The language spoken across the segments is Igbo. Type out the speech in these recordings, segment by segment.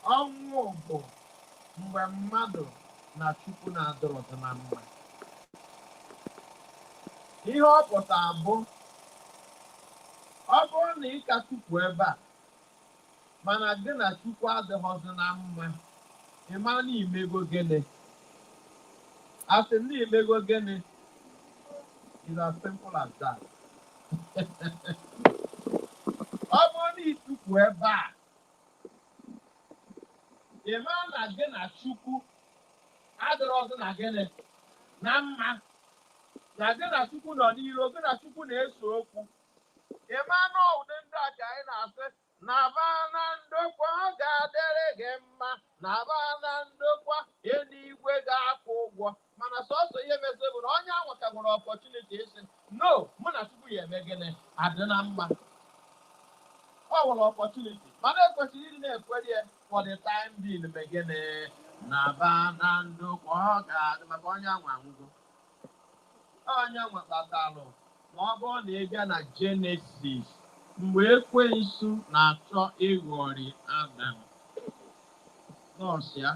Ọnwụ bụ mgbe mmadụ na Chukwu na-adịrọzi na mma. Ihe ọ pụtara bụ, ọ bụrụ na ị ka tukwu ebe a, mana gị na Chukwu adịghọzi na mma, ị mara na imego gịnị? Asị m na imego gịnị? It's as simple as that. Ọ bụrụ na ị tukwu ebe a, ị mara na gị na Chukwu adịrọzi na gịnị? Na mma. Na gị na Chukwu nọ n'iro, gị na Chukwu na-ese okwu. Ị mara na ụdị ndị a ka anyị na-asị, naba na ndokwa, ọ ga-adịrị gị mma, naba na ndokwa, eluigwe ga-akwụ ụgwọ. Mana sọsọ ihe mezi bụ na onye ahụ ka nwere opportunity ịsị, "No, mụ na Chukwu ya eme gịnị? Adị na mma." Ọ nwere opportunity, mana ekwesịrị ịdị na-ekwere ya for the time being. Me gịnị? Naba na ndokwa, ọ ga-adị maka onye ahụ anwụgo. Onye nwe kpatalụ ma ọ bụrụ na ị bịa na Genesis, mgbe ekwensu na-achọ ịghọrị Adam, nọọsụ ya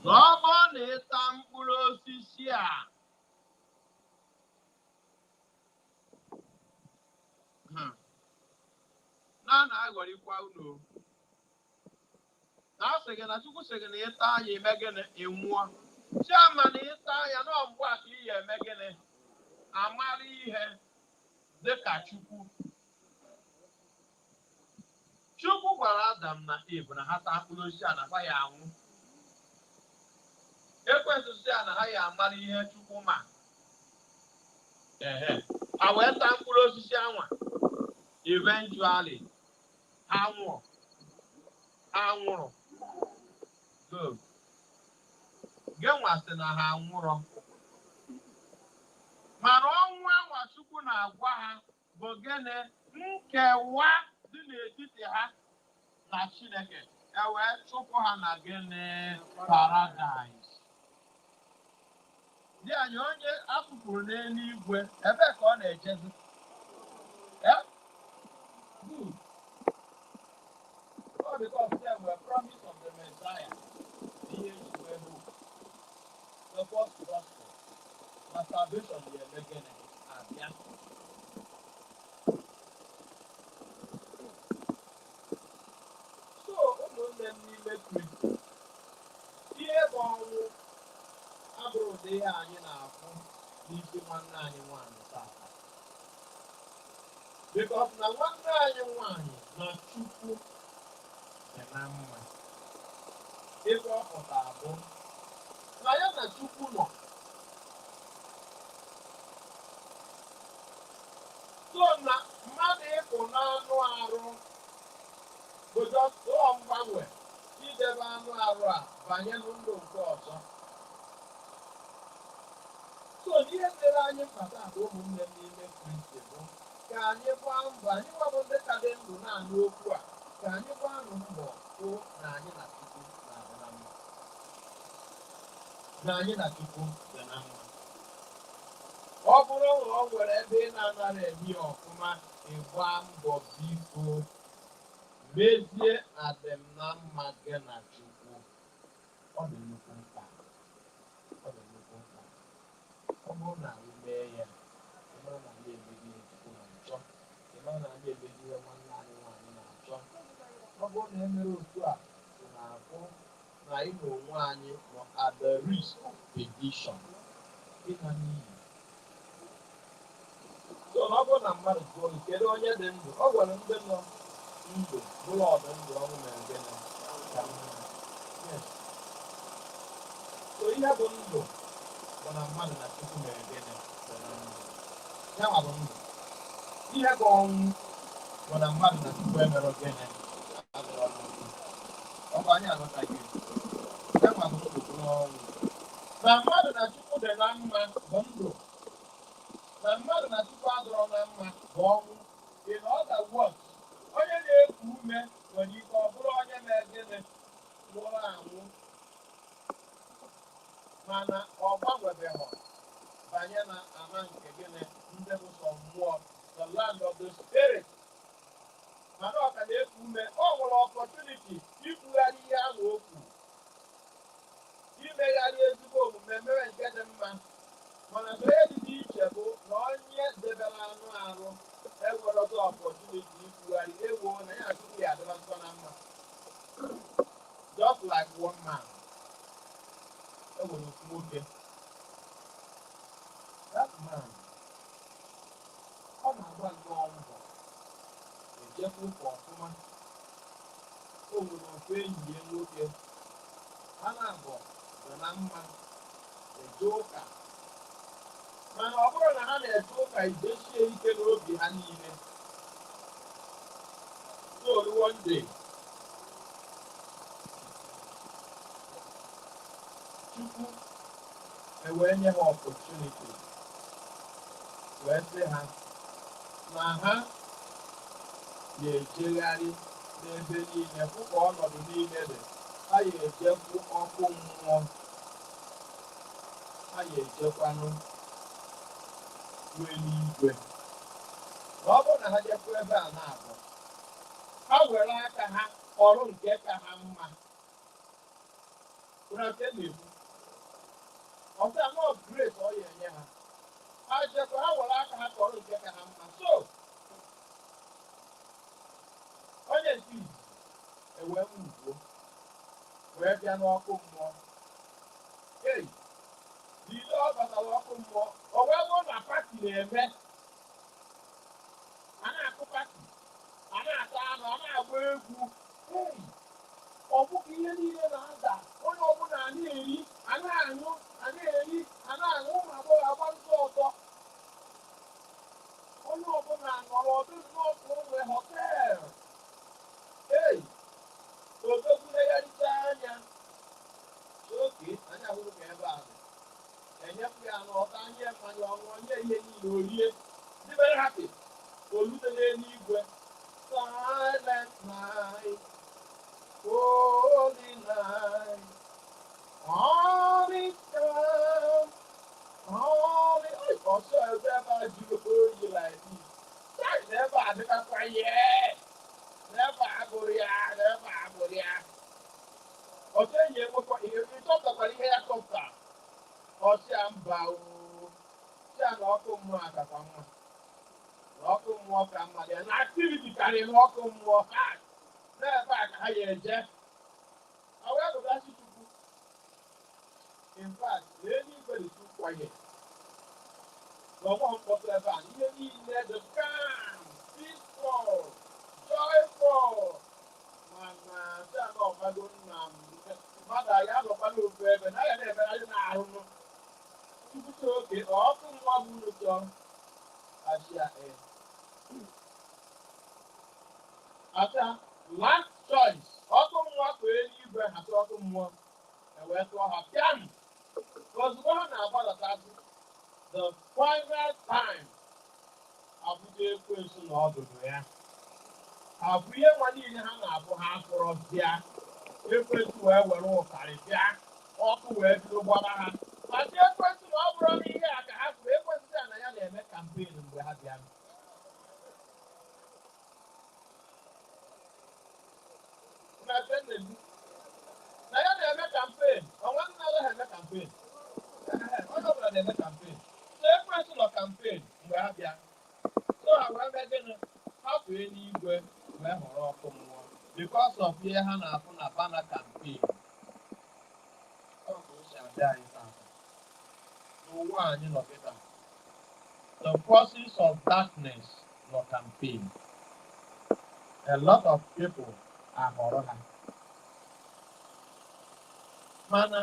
na ọ bụrụ na ịta mkpụrụ osisi a, na na-aghọrịkwa unu, na asị gị na Chukwu sị gị na ịta ya, eme gịnị? Ị nwụọ. Chiama na ịta ya nọ mgbe a ka ị ya eme gịnị? Amara ihe dịka Chukwu. Chukwu gwara Adam na Eve na ha taa mkpụrụ osisi a, na ha ya anwụ. Ekwensu sị ya na ha ya amara ihe Chukwu ma. Ehe, ha wee taa mkpụrụ osisi anwa. Eventually ha nwụrụ, ha nwụrụ. Good. Gị nwa sị na ha nwụrụ, mana ọnwụ anwa Chukwu na-agwa ha bụ gịnị? Nkewa dị n'etiti ha na Chineke. E wee chụpụ ha na gịnị? Paradaịs. Dị anyị, onye afụpụrụ n'eluigwe, ebee ka ọ na-ejezi? Eh? Good. All because there were promise of the Messiah. Ihe eji wee hope. The first gospel. Na salvation ga-eme gịnị? Abịa. So ụmụnne m n'ime Kristi, ihe bụ ọnwụ abụrụ ụdị ihe anyị na-afụ n'isi nwanne anyị nwaanyị tata. Because na nwanne anyị nwaanyị na Chukwu dị na mma. Ebe ọ pụtara bụ na ya na Chukwu nọ. So na mmadụ ịpụ n'anụ arụ bụ just ọ mgbanwe idebe anụ arụ a banye n'ndụ nke ọzọ. So ihe dịrị anyị mkpa taa bụ, ụmụnne m n'ime Kristi, bụ ka anyị gbaa mbọ, anyị nwabụ ndị ka dị ndụ na-anụ okwu a, ka anyị gbaa mbọ hụ na anyị na Chukwu na-adị na mma, na anyị na Chukwu dị na mma. Ọ bụrụ na ọ nwere ebe ị na-anara eme ya ọfụma, ị gbaa mbọ, biko, mezie adịm na mma gị na Chukwu. Ọ dị nnukwu mkpa, ọ dị nnukwu mkpa. Ọ bụrụ na anyị mee ya, ị mara na anyị emeghị ihe Chukwu na-achọ, ị mara na anyị emeghị ihe nwanne anyị nwaanyị na-achọ. Ọ bụrụ na e mere otu a, ị na-afụ na anyị na onwe anyị nọ at the risk of perdition, ịna n'iyi. So na ọ bụrụ na mmadụ jụọ gị, kedu onye dị ndụ? Ọ gwara ndị nọ ndụ bụrụ ọdụ ndụ, ọnwụ mere gịnị? Ka mma. Yes. So ihe bụ ndụ bụ na mmadụ na Chukwu mere gịnị? Dị na mma. Ya nwa bụ ndụ. Ihe bụ ọnwụ bụ na mmadụ na Chukwu emerọ gịnị? Adịrọ na mma. Ọ bụ anyị aghọtaghị. Ya nwa bụ ndụ bụrụ ọnwụ. Na mmadụ na Chukwu dị na mma bụ ndụ, na mmadụ na Chukwu adịrọ na mma bụ ọnwụ. In other words, onye na-eku ume nwere ike ọ bụrụ onye na-gịnị? Nwụrụ anwụ, mana ọ gbanwebeghị banye na ama nke gịnị? Ndị bụ sọ mmụọ, the land of the spirit. Mana ọ ka na-eku ume, ọ nwere opportunity. One man, e nwere ofu nwoke. That man, ọ na-agba nnọọ mbọ, ejekwa ụka ọfụma. O nwere ofu enyi ya nwoke, ha na-abụ dị na mma, eje ụka. Mana ọ bụrụ na ha na-eje ụka ijesie ike n'obi ha niile. So one day, Chukwu ewee nye ha opportunity, wee sị ha na ha na-ejegharị n'ebe niile, fụ ka ọnọdụ niile dị. Ha ga-ejekwu ọkụ mmụọ, ha ga-ejekwanụ eluigwe. Na ọ bụrụ na ha jekwu ebe a na-abụ, ha were aka ha ọrụ nke ka ha mma. Ọsị anọ grace ọ ya enye ha, ha jekwa, ha were aka ha kọrọ nke ka ha mma. So onye nke izizi ewee nwuo wee bịa n'ọkụ mmụọ. Ei, ile ọ batara ọkụ mmụọ, o wee bụrụ na party na-eme, a na-akụ party, a na-ata anụ, a na-agba egwu. Ei, ọ bụghị ihe niile na-ada, onye ọbụla a na-eri, a na-aṅụ, a na-eri, a na-aṅụ, ụmụ agbọghọ agba nsọ ọtọ, onye ọbụla nọrọ ọdụ nnọọ onwe hotel. Ei, odogwu legharịcha anya, oke anya hụrụ ka ebe a dị, enyepụ ya n'ọta, nye mmanya ọṅụṅụ, nye ihe niile orie, dị very happy. Olute n'eluigwe, silent night, holy night, all is calm, holy. Ọsọ ebe ebe a jiri oyi like this. N'ebe a dịkakwa ihe, n'ebe a gụrụ ya, n'ebe a gụrụ ya. Ọsọ enyi enwekwa ihe ịchọpụtakwara ihe ya chọpụtara. Ọsịa mba oo, sịa na ọkụ mmụọ akakwa mma, na ọkụ mmụọ ka mma ya, na activity karịrị n'ọkụ mmụọ. Ha n'ebe a ka ha ya eje. Ọ wee gụgasị Chukwu. In fact, na eluigwe dị too quiet. N'ọgbọ mkpọtụ ebe a, ihe niile dị calm, peaceful, joyful. Mana sịa na ọgbago nna m, mmadụ anyị anọkwa n'ofu ebe na ya na-eme anyị na-ahụnụ. Chukwu sị oke ọkụ mmụọ bụ unu chọọ achịa e ata last choice, ọkụ mmụọ ka eluigwe ha tụọ ọkụ mmụọ, ewee tụọ ha pịam. Ozugbo ha na-agbadatasị the final time, abụja ekwensu na ọdụdụ ya abụ ihe nwa niile ha na-abụ, ha fọrọ bịa. Ekwensu wee were ụtarị bịa, ọkụ wee bido gbaba ha. Masị ekwensu na ọ bụrụ na ihe a ka ha fụrụ. Ekwensu ya na ya na-eme campaign mgbe ha bịara. Na ya na-eme campaign, ọnwa ndị na-anaghị eme campaign, onye ọbụla na-eme campaign. So ekwensu nọ campaign mgbe ha bịa. So ha wee mee gịnị? Hapụ eluigwe wee họrọ ọkụ mmụọ because of ihe ha na-afụ na banner campaign. Ọ ka o si adị anyị tata n'ụwa anyị nọ kịta. The forces of darkness nọ campaign. A lot of people ahọrọ ha. Mana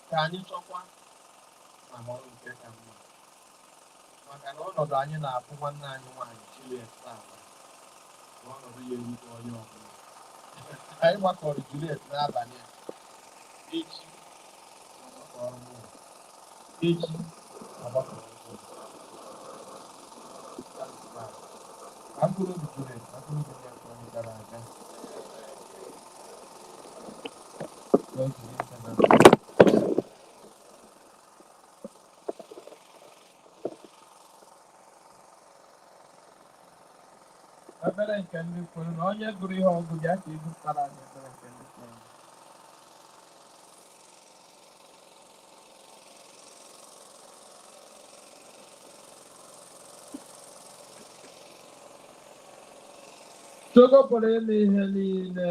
ka anyị chọkwa ma họrọ nke ka mma, maka na ọnọdụ anyị na-afụ nwanne anyị nwaanyị Juliet tata bụ ọnọdụ ya erute onye ọbụla. Anyị gbakọrọ Juliet n'abalị a, echi agbakọrọ mụ, echi agbakọrọ mụ. Ka mkpụrụ obi Juliet, ka mkpụrụ obi ya nke onye gara aga wee zuru ike na ndụ. Ekpere nke ndị kwere na onye gụrụ ihe ọgụ ya ka egwupụtara anyị ekpere nke ndị kwere. Chukwu pụrụ ime ihe niile.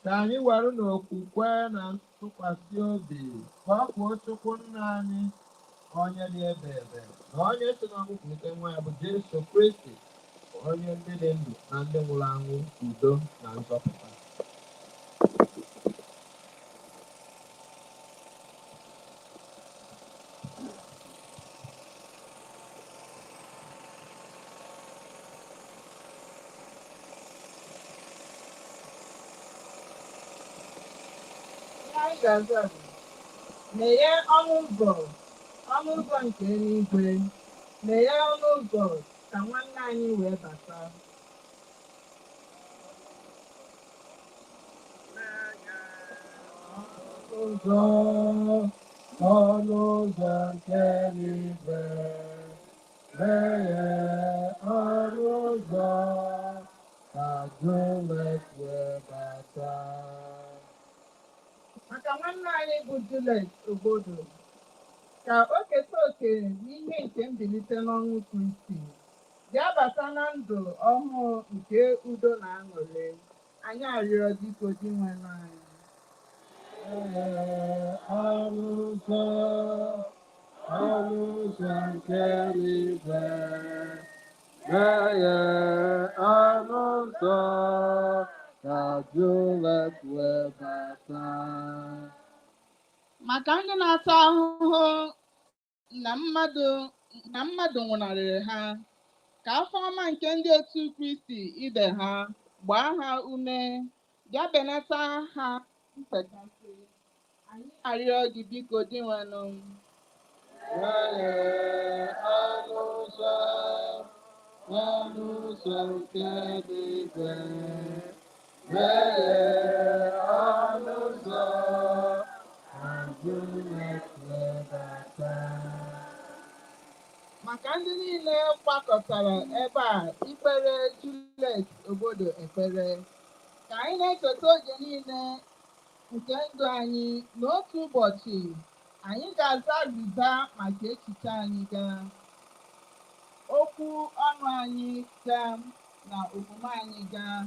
Ka anyị were n'okwukwe na ntụkwasị obi kpọkuo Chukwu Nna anyị, onye dị ebe ebe na onye si n'ọnwụ kulite nwa ya bụ Jesu Kristi, onye ndị dị ndụ na ndị nwụrụ anwụ udo na nzọpụta. Ihe anyị ga-aza bụ, meghee ọnụ ụzọ, ọnụ ụzọ nke eluigwe, meghee ọnụ ụzọ ka nwanne anyị wee bata. Ụzọ, ọnụ ụzọ nke eluigwe, meghee ọnụ ụzọ ka Juliet wee bata. Maka nwanne anyị bụ Juliet Ogbodo, ka o keta oke n'ihe nke mbilite n'ọnwụ Kristi, bịa bata na ndụ ọhụụ nke udo na aṅụrị. Anyị arịọ biko Dinwenụ anyị. Meghee ọnụ ụzọ, ọnụ ụzọ nke eluigwe, meghee ọnụ ụzọ ka Juliet wee bata. Maka ndị na-ata ahụhụ na mmadụ nwụnarịrị ha, ka afọ ọma nke ndị otu Kristi ibe ha gbaa ha ume, bịa benata ha nchekasị. Anyị arịọ gị biko Dinwenụ. Meghee ọnụ ụzọ, ọnụ ụzọ nke eluigwe, meghee ọnụ ụzọ ka Juliet wee bata. Maka ndị niile gbakọtara ebe a ikpere Juliet Ogbodo ekpere, ka anyị na-echeta oge niile nke ndụ anyị n'otu ụbọchị anyị ga-aza azịza maka echiche anyị gaa, okwu ọnụ anyị gaa, na omume anyị gaa.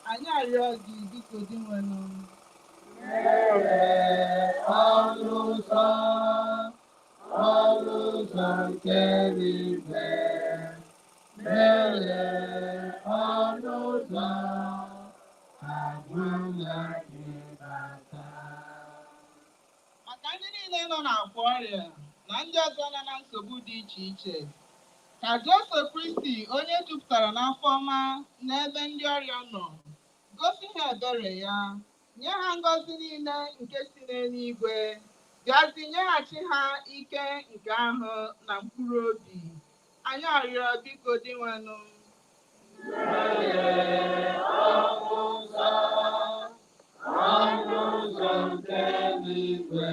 Anyị arịọ gị biko Dinwenụ. Meghee ọnụ ụzọ, ọnụ ụzọ nke eluigwe, meghee ọnụ ụzọ ka Juliet bata. Maka ndị niile nọ n'akwa ọrịa na ndị ọzọ nọ na nsogbu dị iche iche, ka Jesu Kristi onye jupụtara n'afọ ọma n'ebe ndị ọrịa nọ, gosi ha ebere ya, nye ha ngọzi niile nke si n'eluigwe, bịazi nyeghachi ha ike nke ahụ na mkpụrụ obi. Anyị arịọ biko Dinwenụ. Meghee ọnụ ụzọ, ọnụ ụzọ nke eluigwe,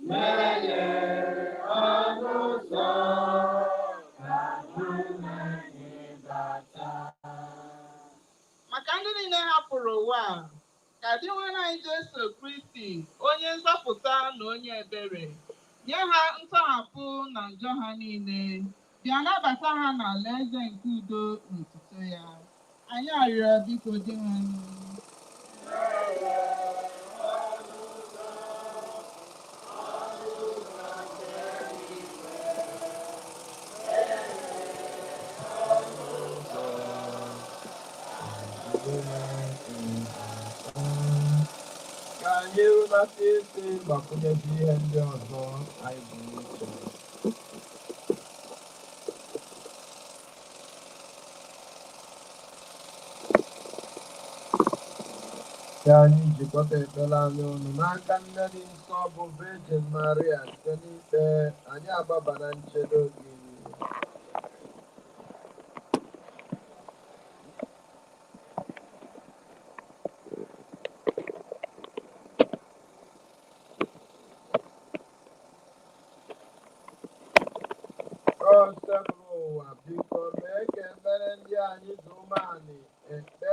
meghee ọnụ ụzọ ka Juliet bata. Maka ndị niile hapụrụ ụwa a, ka Dinwenụ anyị Jesu Kristi, onye nzọpụta na onye ebere, nye ha ntọhapụ na njọ ha niile, bịa nabata ha n'alaeze nke udo na otuto ya. Anyị arịọ biko Dinwenụ. Ka anyị rụnata isi gbakwunyezi ihe ndị ọzọ anyị bụ n'uche. Ka anyị jikọta ekpere anyị ọnụ n'aka nne dị nsọ bụ Virgin Maria site n'ikpe anyị agbaba na nchedo gị. Ọ sepụrụ ụwa, biko mee ka ekpere ndị anyị dị umeanị ekpe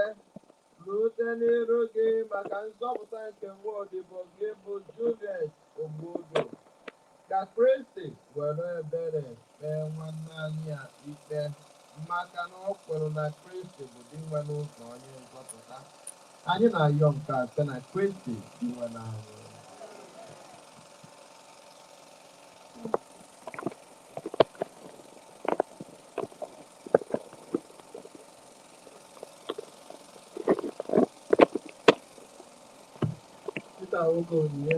rute n'iru gị maka nzọpụta nke nwa odibo gị bụ Juliet Ogbodo. Ka Kristi were ebere kpee nwanne anyị a ikpe maka na ọ kwere na Kristi bụ Dinwenụ na onye nzọpụta. Anyị na-ayọ nke a site na Kristi Dinwenụ anyị. Peter Ogo onyinye.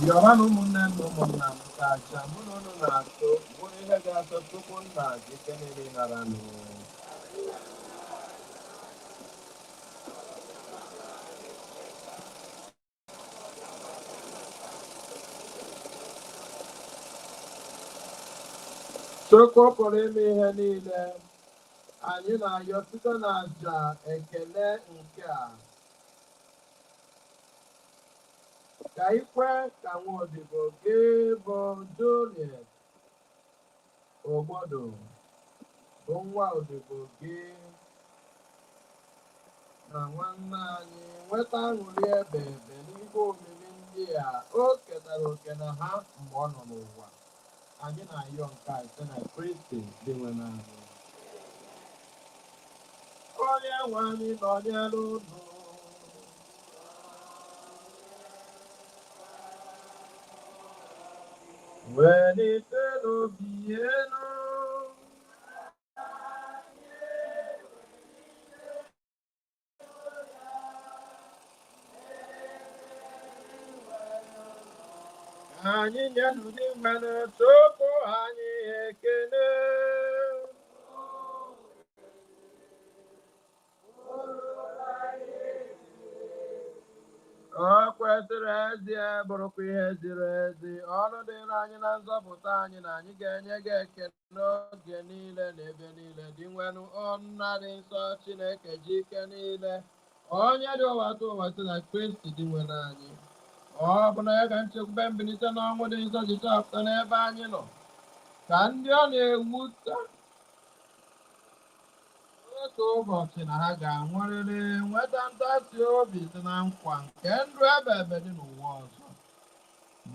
Yọba na ụmụnne m na ụmụnna m ka aja mụ na unu na-atụ bụrụ ihe ga-atọ Chukwu nna ji ike niile nara nụ. Chukwu pụrụ ime ihe niile, anyị na-ayọ site n'aja ekele nke a ka i kwe ka nwa odibo gị bụ Juliet Ogbodo bụ nwa odibo gị na nwanne anyị nweta aṅụrị ebe ebe n'ihe omimi ndị a o ketara oke na ha mgbe ọ nọ n'ụwa. Anyị na-ayọ nke a site na Kristi Dinwenụ anyị. Onye nwe anyị nọnyere unu. Welite n'obi elu. Anyị nyenụ Dinwenụ Chukwu anyị ekele. O kwesịrị ezie bụrụkwa ihe ziri ezi, ọrụ dịrị anyị na nzọpụta anyị na anyị ga-enye gị ekele n'oge niile na ebe niile. Dinwenụ Nna dị nsọ, Chineke ji ike niile, onye dị ụwa tụ ụwa site na Kristi Dinwenụ anyị. Ọ bụ na ya ka nchekwube mbilite n'ọnwụ dị nsọ ji chọpụta n'ebe anyị nọ, ka ndị ọ na-ewute otu ụbọchị na ha ga-anwụrịrị nweta ntasi obi site na nkwa nke ndụ ebe ebe dị n'ụwa ọzọ.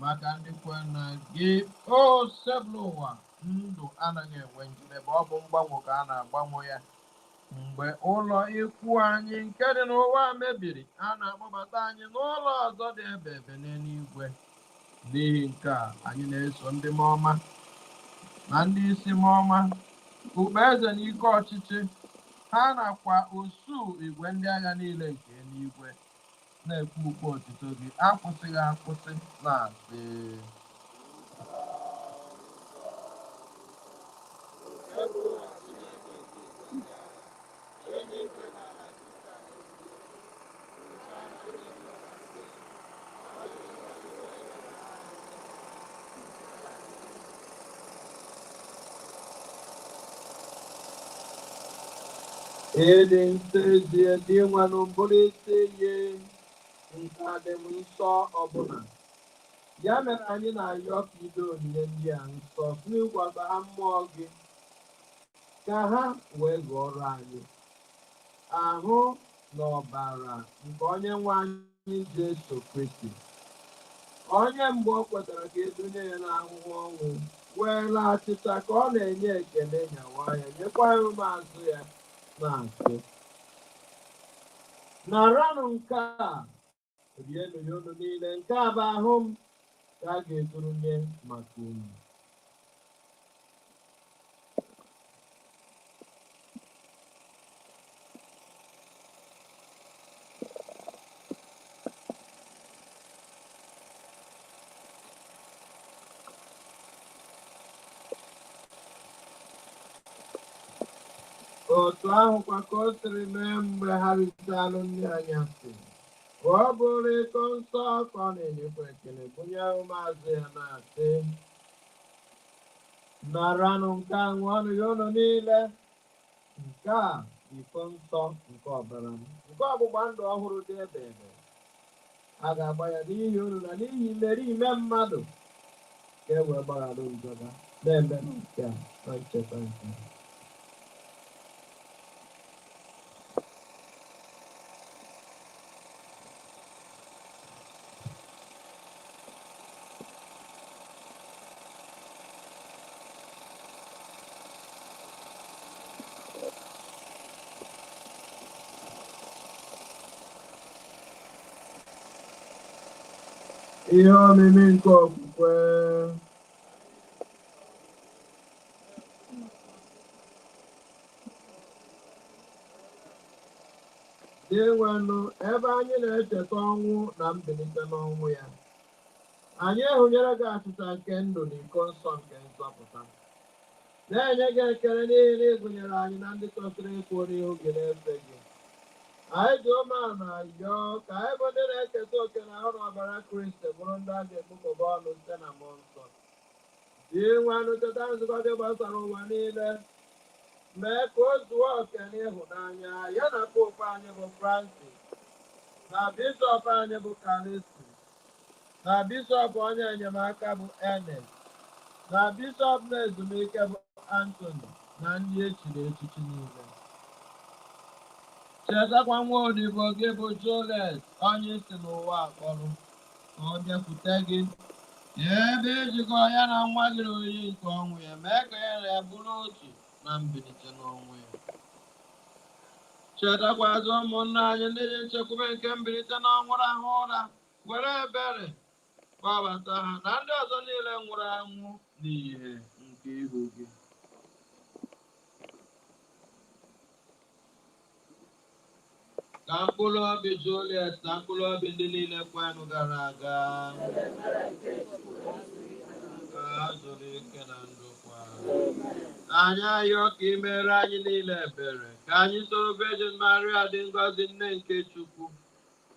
Maka ndị kwere na gị, o sebụl ụwa, ndụ anaghị enwe njedebe, ọ bụ mgbanwe ka a na-agbanwe ya. Mgbe ụlọ ikwu anyị nke dị n'ụwa mebiri, a na-akpọbata anyị n'ụlọ ọzọ dị ebe ebe n'eluigwe. N'ihi nke a, anyị na-eso ndị mmụọ na ndị isi mmụọ, okpueze na ike ọchịchị, Ha nakwa usuu igwe ndị agha niile nke eluigwe na-ekwe ukwe otuto gị akwụsịghị akwụsị na-asị: Ịdị nsọ ezie dị nwenụ bụrụ isi iyi nke adịm nsọ ọbụla. Ya mere anyị na-arịọ ka i doo onyinye ndị a nsọ n'ịgwakọ ha mmụọ gị, ka ha wee ghọrọ anyị ahụ na ọbara nke onye nwe anyị Jesu Kristi, onye mgbe o kwetara ka edunye ya n'ahụhụ ọnwụ, weela achịcha ka ọ na-enye ekele nyawa ya, nyekwa ya ụmụazụ ya na-asị: Naranụ nke a, rienụ ya unu niile, nke a bụ ahụ m ka a ga-eturu nye maka unu. Otu ahụkwa ka o siri mee mgbe ha richalụ nri anyasị, ọ bụrụ iko nsọ ka ọ na-enyekwa ekele bunye ụmụazụ ya na-asị: Naranụ nke a, ṅụọnụ ya unu niile, nke a bụ iko nsọ nke ọbara m, nke ọgbụgba ndụ ọhụrụ dị ebe ebe. A ga-agba ya n'ihi unu na n'ihi imerime mmadụ, ka e wee gbaghara njọ ha. Na-emenụ nke a na ncheta nke ha. Ihe omimi nke okwukwe. Dị nwenụ, ebe anyị na-echeta ọnwụ na mbilite n'ọnwụ ya, anyị ehụnyere gị achịcha nke ndụ na iko nsọ nke nzọpụta, na-enye gị ekele n'ihi na ị gụnyere anyị na ndị kwesịrị ịkwụ n'ihu gị na-efe gị. Anyị dị umeala na-arịọ ka anyị bụ ndị na-eketa oke na ahụ na ọbara Kristi bụrụ ndị a ga-ekpokọba ọnụ site na mmụọ nsọ. Dị nwenụ, cheta nzukọ gị gbasara ụwa niile, mee ka o zuo oke n'ịhụnanya ya na popu anyị bụ Francis, na bishọp anyị bụ Callistus, na bishọp onye enyemaka bụ Ernest, na bishọp na ezumike bụ Anthony, na ndị echiri echichi niile. Chetakwa nwa odibo gị bụ Juliet, onye si n'ụwa akpọrọ, ka ọ bịakwute gị, ebe ejikọ ya na nwa gị na oyi nke ọnwụ ya, mee ka ya na ya bụrụ otu na mbilite n'ọnwụ ya. Chetakwazị ụmụnna anyị ndị dị nchekwube nke mbilite n'ọnwụ rahụ ụra, were ebere kpọbata ha na ndị ọzọ niile nwụrụ anwụ n'ihe nke ihu gị. Ka mkpụrụ obi Juliet na mkpụrụ obi ndị niile kwenụ gara aga, ka ha zuru ike na ndokwa. Anyị ayọ ka ị mere anyị niile ebere, ka anyị soro Virgin Maria dị ngọzi nne nke Chukwu,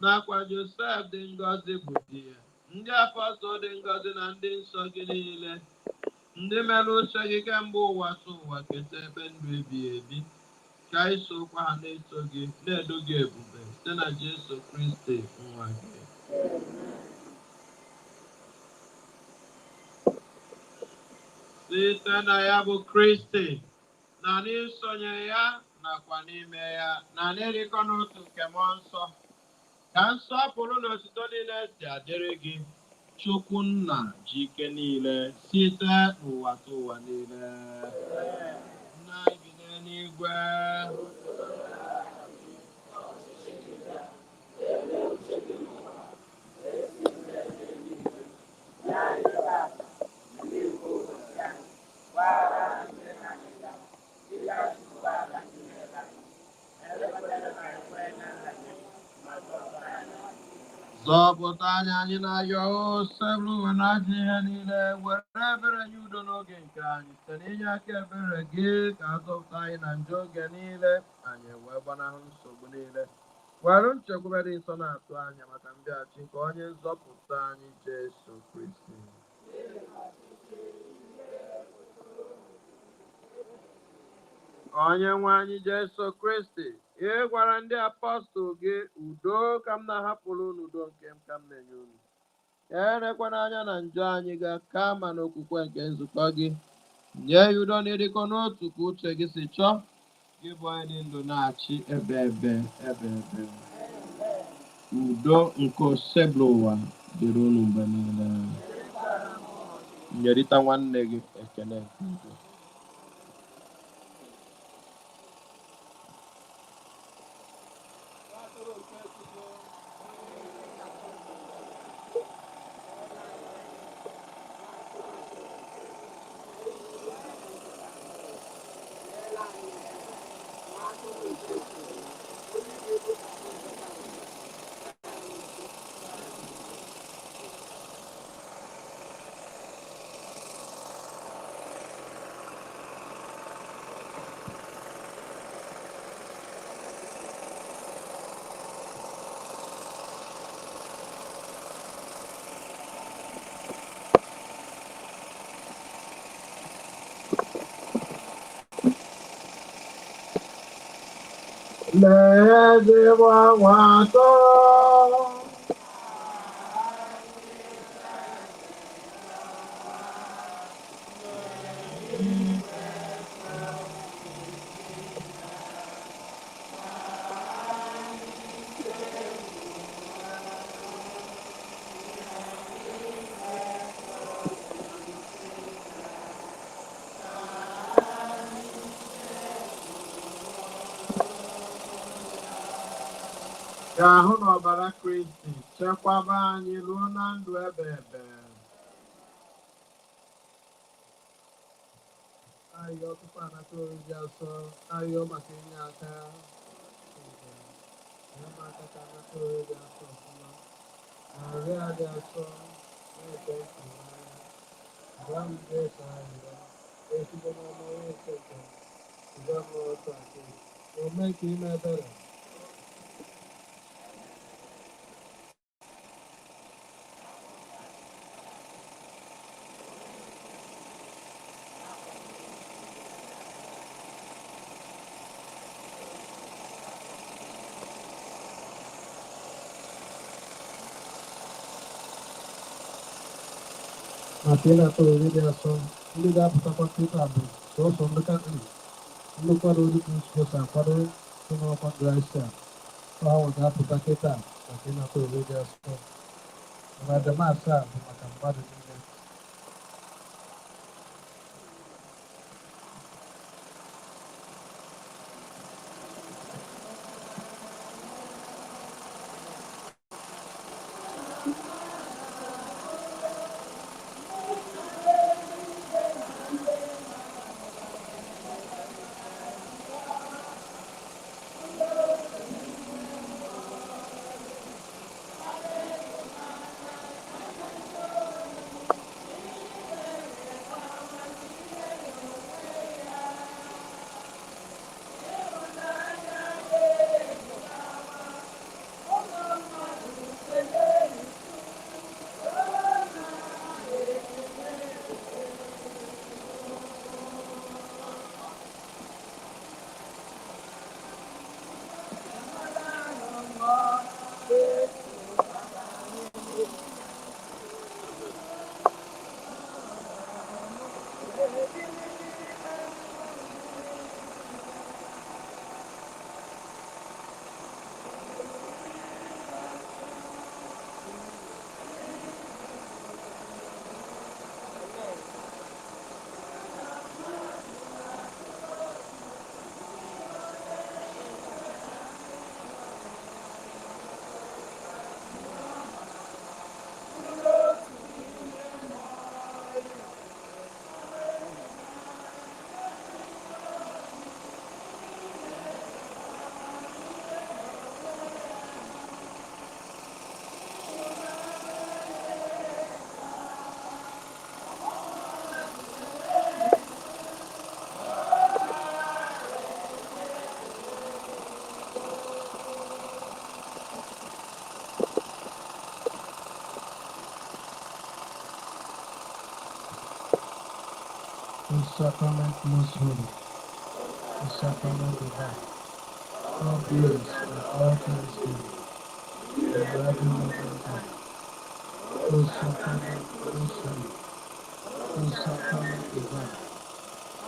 nakwa Josef dị ngọzi bụ di ya, ndị apọstọl dị ngọzi na ndị nsọ gị niile, ndị mere uche gị kemgbe ụwa tụ ụwa keta ebe ndụ ebighị ebi, ka anyị sokwa ha na-eso gị na-edo gị ebube site na Jesu Kristi nwa gị. Site na ya bụ Kristi, na n'isonye ya nakwa n'ime ya, na n'ịrịkọ n'otu nke mmụọ nsọ, ka nsọpụrụ na otuto niile si adịrị gị, Chukwu Nna ji ike niile, site n'ụwa tụ ụwa niile. Nna anyị bi n'eluigwe. Zọpụta anyị, anyị na-ayọ Osebụrụwa na ajọ ihe niile, were ebere nye udo n'oge nke anyị, site n'inye aka ebere gị ka a zọpụta anyị na njọ oge niile, anyị wee gbanahụ nsogbu niile, were nchekwube dị nsọ na-atụ anya maka mbịaghachi nke onye nzọpụta anyị Jesu Kristi. Onye nwe anyị Jesu Kristi, ị gwara ndị apọstụl gị, udo ka m na-ahapụrụ unu, udo nke m ka m na-enye unu. Elekwana anya na njọ anyị ga kama n'okwukwe nke nzukọ gị. Nye ya udo na ịdịkọ n'otu ka uche gị si chọọ, gị bụ onye dị ndụ na-achị ebe ebe ebe ebe. Udo nke Osebụrụwa dịrị unu mgbe niile. Nyerịta nwanne gị ekele nke udo. Lee ezigbo nwa atụrụ. Ka ahụ na ọbara Kristi chekwaba anyị ruo na ndụ ebe ebe. Ayọ tupu anata oriri asọ, ayọ maka inye aka. Nye m aka ka anata oriri asọ ọfụma. Maria dị asọ, na-ete ntị n'anya. Gwa m Jesu arịrịọ, esite n'ọma nwoke nke m, gwa m otu aka, ome ka ime ebere. Maka ịnata oriri dị asọ, ndị ga-apụtakwa kịta bụ sọsọ ndị Katọlik, ndị kwadoro Kristi akwado dị n'ọkwa Gracia. Ha ga-apụta kịta maka ịnata oriri dị asọ. Mana Maasị a bụ maka mmadụ niile. Sacrament most holy, O sacrament divine, all grace and all thanksgiving, in every moment thine. O sacrament most holy, O sacrament divine,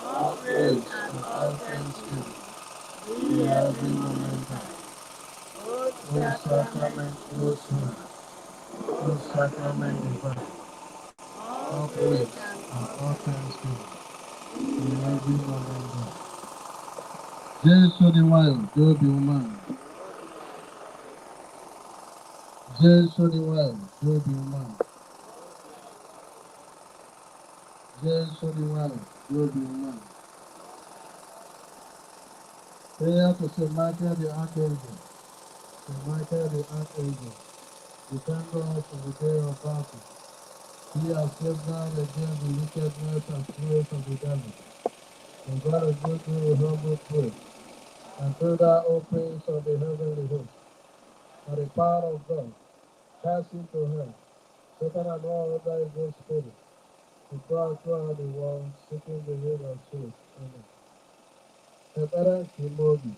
all grace and all thanksgiving, in every moment thine. O sacrament most holy, O sacrament divine, all grace and all thanksgiving, in every moment thine. Jesu dị nwayọ dị obi umeala. Jesu dị nwayọ dị obi umeala. Jesu dị nwayọ dị obi umeala. Prayer to Saint Michael the Archangel. Saint Michael the Archangel, defend us in the day of battle. Be our safeguard against the wickedness and snares of the devil. May God rebuke you with humble prayer. And through that, O Prince of the heavenly host, by the power of God, cast into hell Satan and all other evil spirits who go throughout the world seeking the ruin of souls. Amen. Ekpere nke ime obi.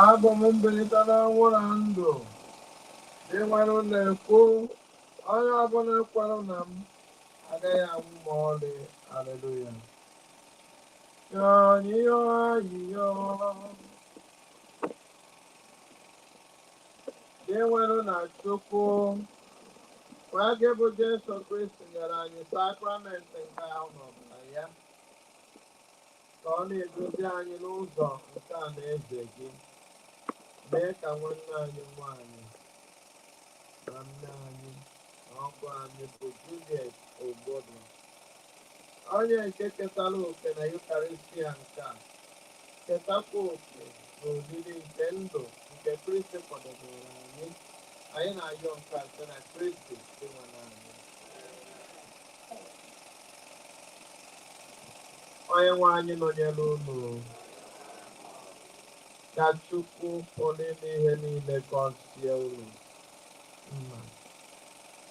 Abụ m mbilite n'ọnwụ na ndụ. Dinwenụ na-ekwu, onye ọbụla kwere na m agaghị anwụ ma ọlị. Aleluya. Yọnyịyọ ayịyọ. Dinwenụ na Chukwu, nwa gị bụ Jesu Kristi nyere anyị sakramenti nke ahụ n'ọbara ya, ka ọ na-eduzi anyị n'ụzọ nke alaeze gị. Mee ka nwanne anyị nwanyị na nne anyị na ọgọ anyị bụ Juliet Ogbodo, onye nke ketara oke na Yukaristia nke a, ketakwa oke n'oriri nke ndụ nke Kristi kwadobere anyị. Anyị na-ayọ nke a site na Kristi Dinwenụ anyị. Onye nwe anyị nọnyere unu. Ka Chukwu pụrụ ime ihe niile gọzie unu, Nna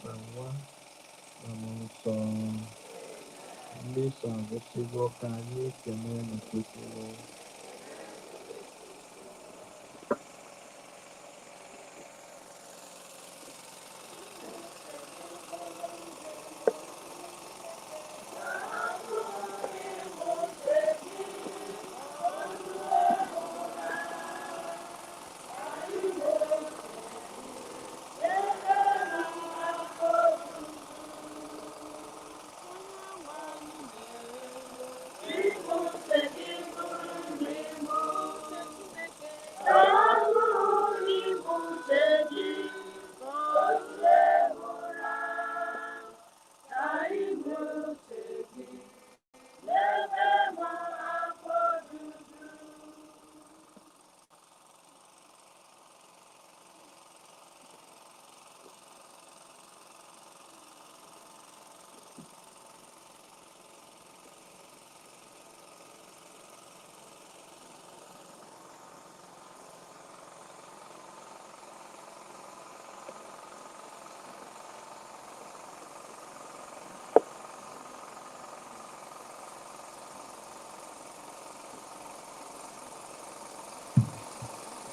na Nwa na Mmụọ Nsọ. Misa agwụsịgo, ka anyị kelee na Chukwu.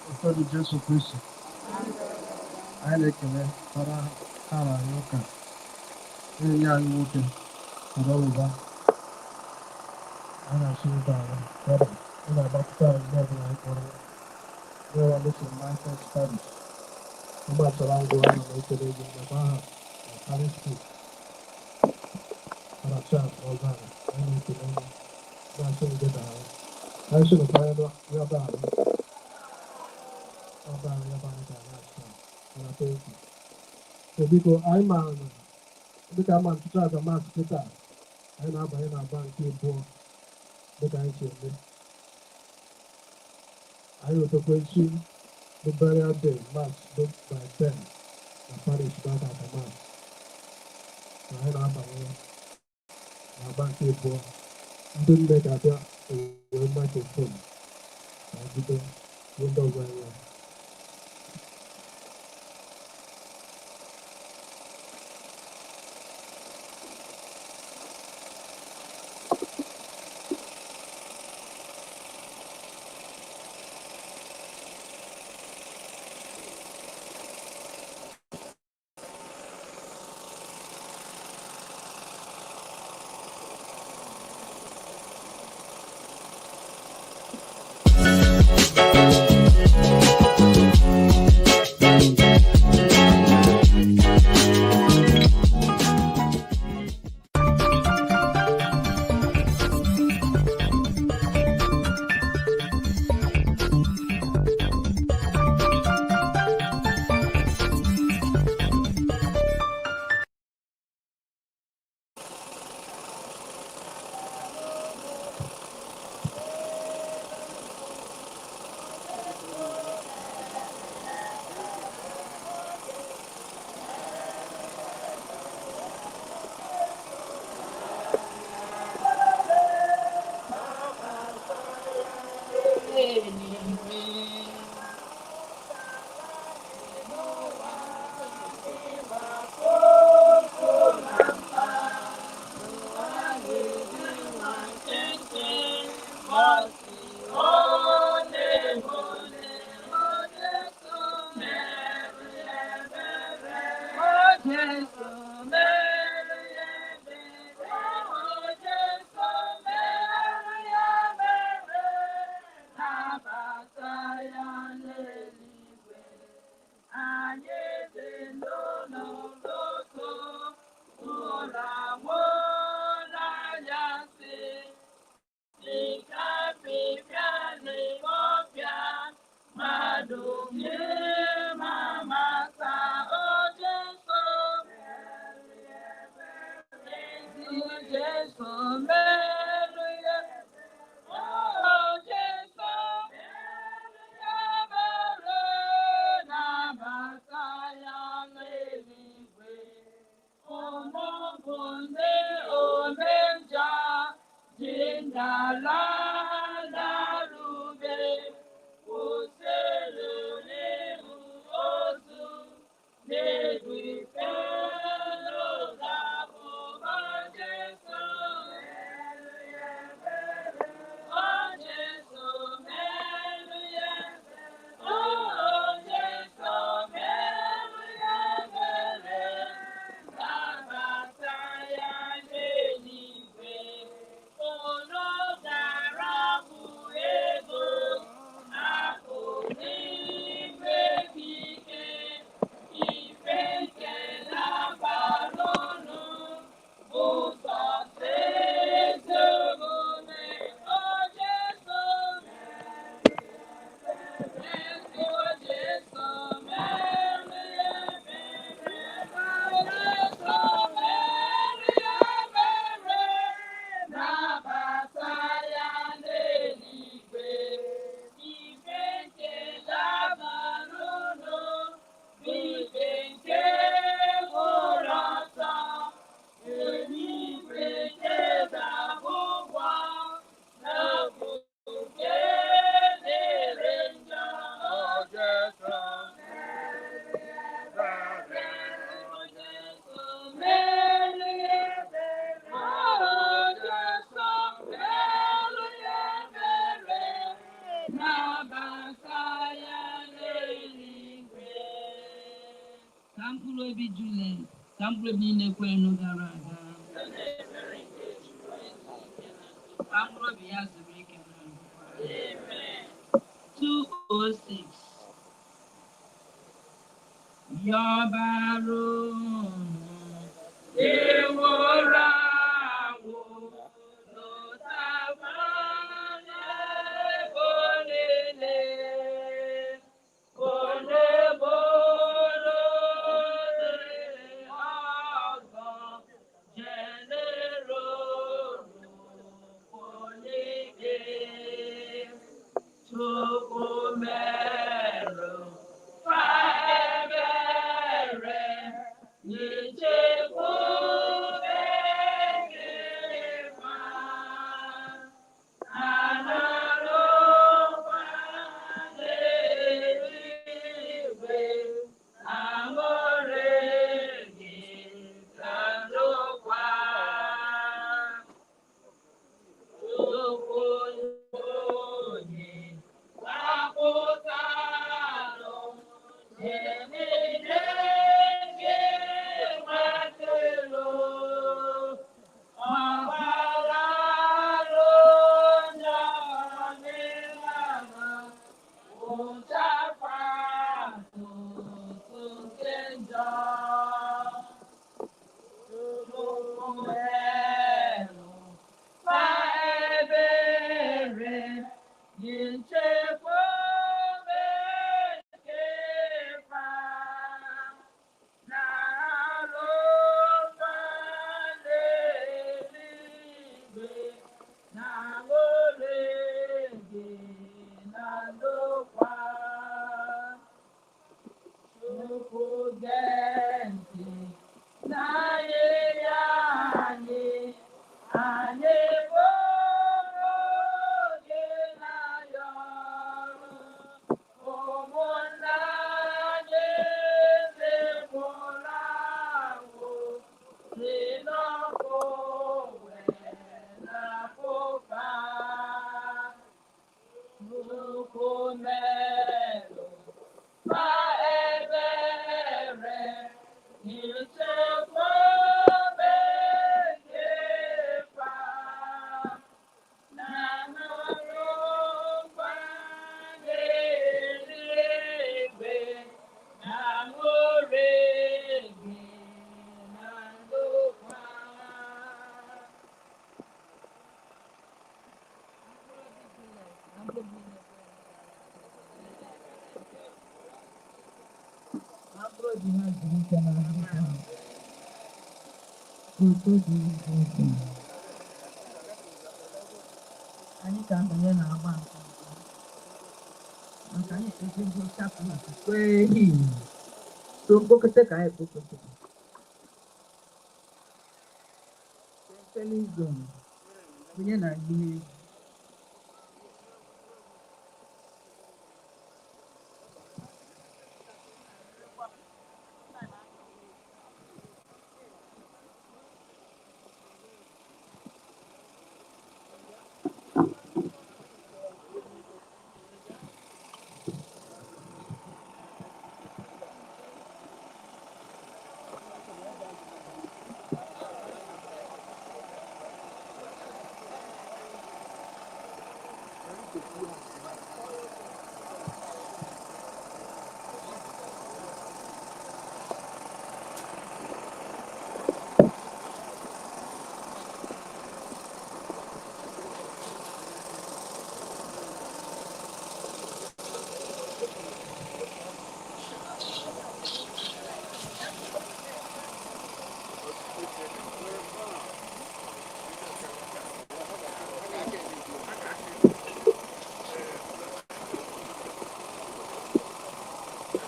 Ụfọdụ Jesu Kristi, anyị na-ekele fara ha na anyị ụka enyi anyị nwoke Fada Ụba. A na-asị ụka ala fada ị na-agbapụta anyị mgbe ọbụla anyị kpọrọ ya. Ndị St. Michael's Parish Agbachara ngwa, ana m ekele gị maka aha na parish priest Father Charles Ọzara. Anyị na-ekele gị, na-asị gị daalụ. Anyị sị nụkwa ya ebe ahụ ebe ahụ ebe anyị ga-ana. Father, thank you. So biko, anyị maara na dịka ama ntụtụ aja Mass kịta, anyị na-abanye n'agba nke abụọ dịka anyị si eme. Anyị wetakwa echi bụ burial day Mass bụ by 10 na parish back at Mass na anyị na-abanye n'agba nke abụọ. Ndị nne ga-abịa ewere microphone ma bido ihe ndị ọzọ anyị nwere. Ka mkpụrụ obi Juliet, ka mkpụrụ obi niile kwerenụ gara aga, ka mkpụrụ obi ya zuru ike na ndokwa. 206. Yọbarunu ewúrà wò lọ́sàbà lẹ́bọ̀ lélẹ̀ kò lè bọ́lọ́ ọ̀gàn jẹ́lérò kò lè dé Chukwu merụ fa ebere n'ichekwube gị ma analụkwa n'eluigwe aṅụrị gị na ndokwa. Chukwu onye gbapụtalụ niile nke nwatelo ọgbalalụ njọ n'ịlama ụchakwa akụkụ nke njọ. Chukwu merụ ma ebere gị nchekwube nke fa na-alụkwa n'eluigwe na aṅụrị gị na ndokwa. Chukwu gee ntị n'ahịrịa anyị, anyị bụrụ gị n'ayọ ọrụ. Ụmụnna anyị ndị nwụrụ anwụ si n'ọkụ wee napụta. Chukwu merụ ma ebere ichekwube gị fa na nọrọkwa n'eluigwe na aṅụrị gị na ndokwa. Mkpụrụ obi ha zuru ike na ndokwa. Udo dịrị gị. Anyị ga-abanye n'agba nke abụọ maka anyị ejego chaplet kwee him so mkpokọta ka anyị kpokọta Telling zone onye na-agụ egwu.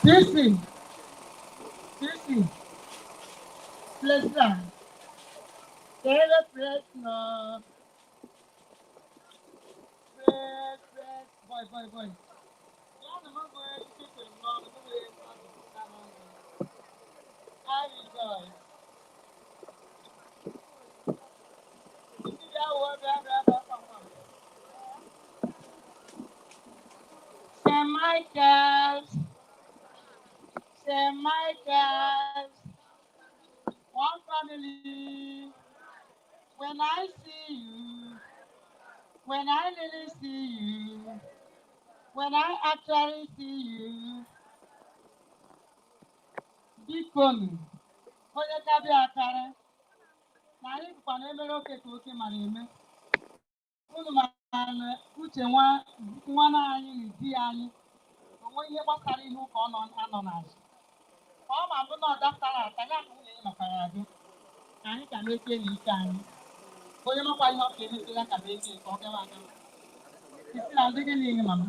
Sisi, Sisi, Plesa, Kere press no. Press, press, boy, boy, boy. Ya na mo boy, sisi no, no boy, I rejoice. Sisi ya wo bra bra bra bra bra. St. Michael's, St. Michael's, one family. When I see you, when I really see you, when I actually see you, Bikonu, onye kabịa akarị na anyị bụkwa na emere oke ka oke mara eme. Unu mara na Uche nwa nwa anyị na di anyị onwe ihe gbasara ihe ụka ọ nọ anọ n'azụ. Ka ọ ma bụ na ọ dapụtara ata ya ka nwunye ya makwara abịa. Ka anyị ka na-eke na ike anyị. Onye makwa ihe ọ ka emete ya ka na-eke ka ọ gawa agawa. Isi na ndị gị niile mama.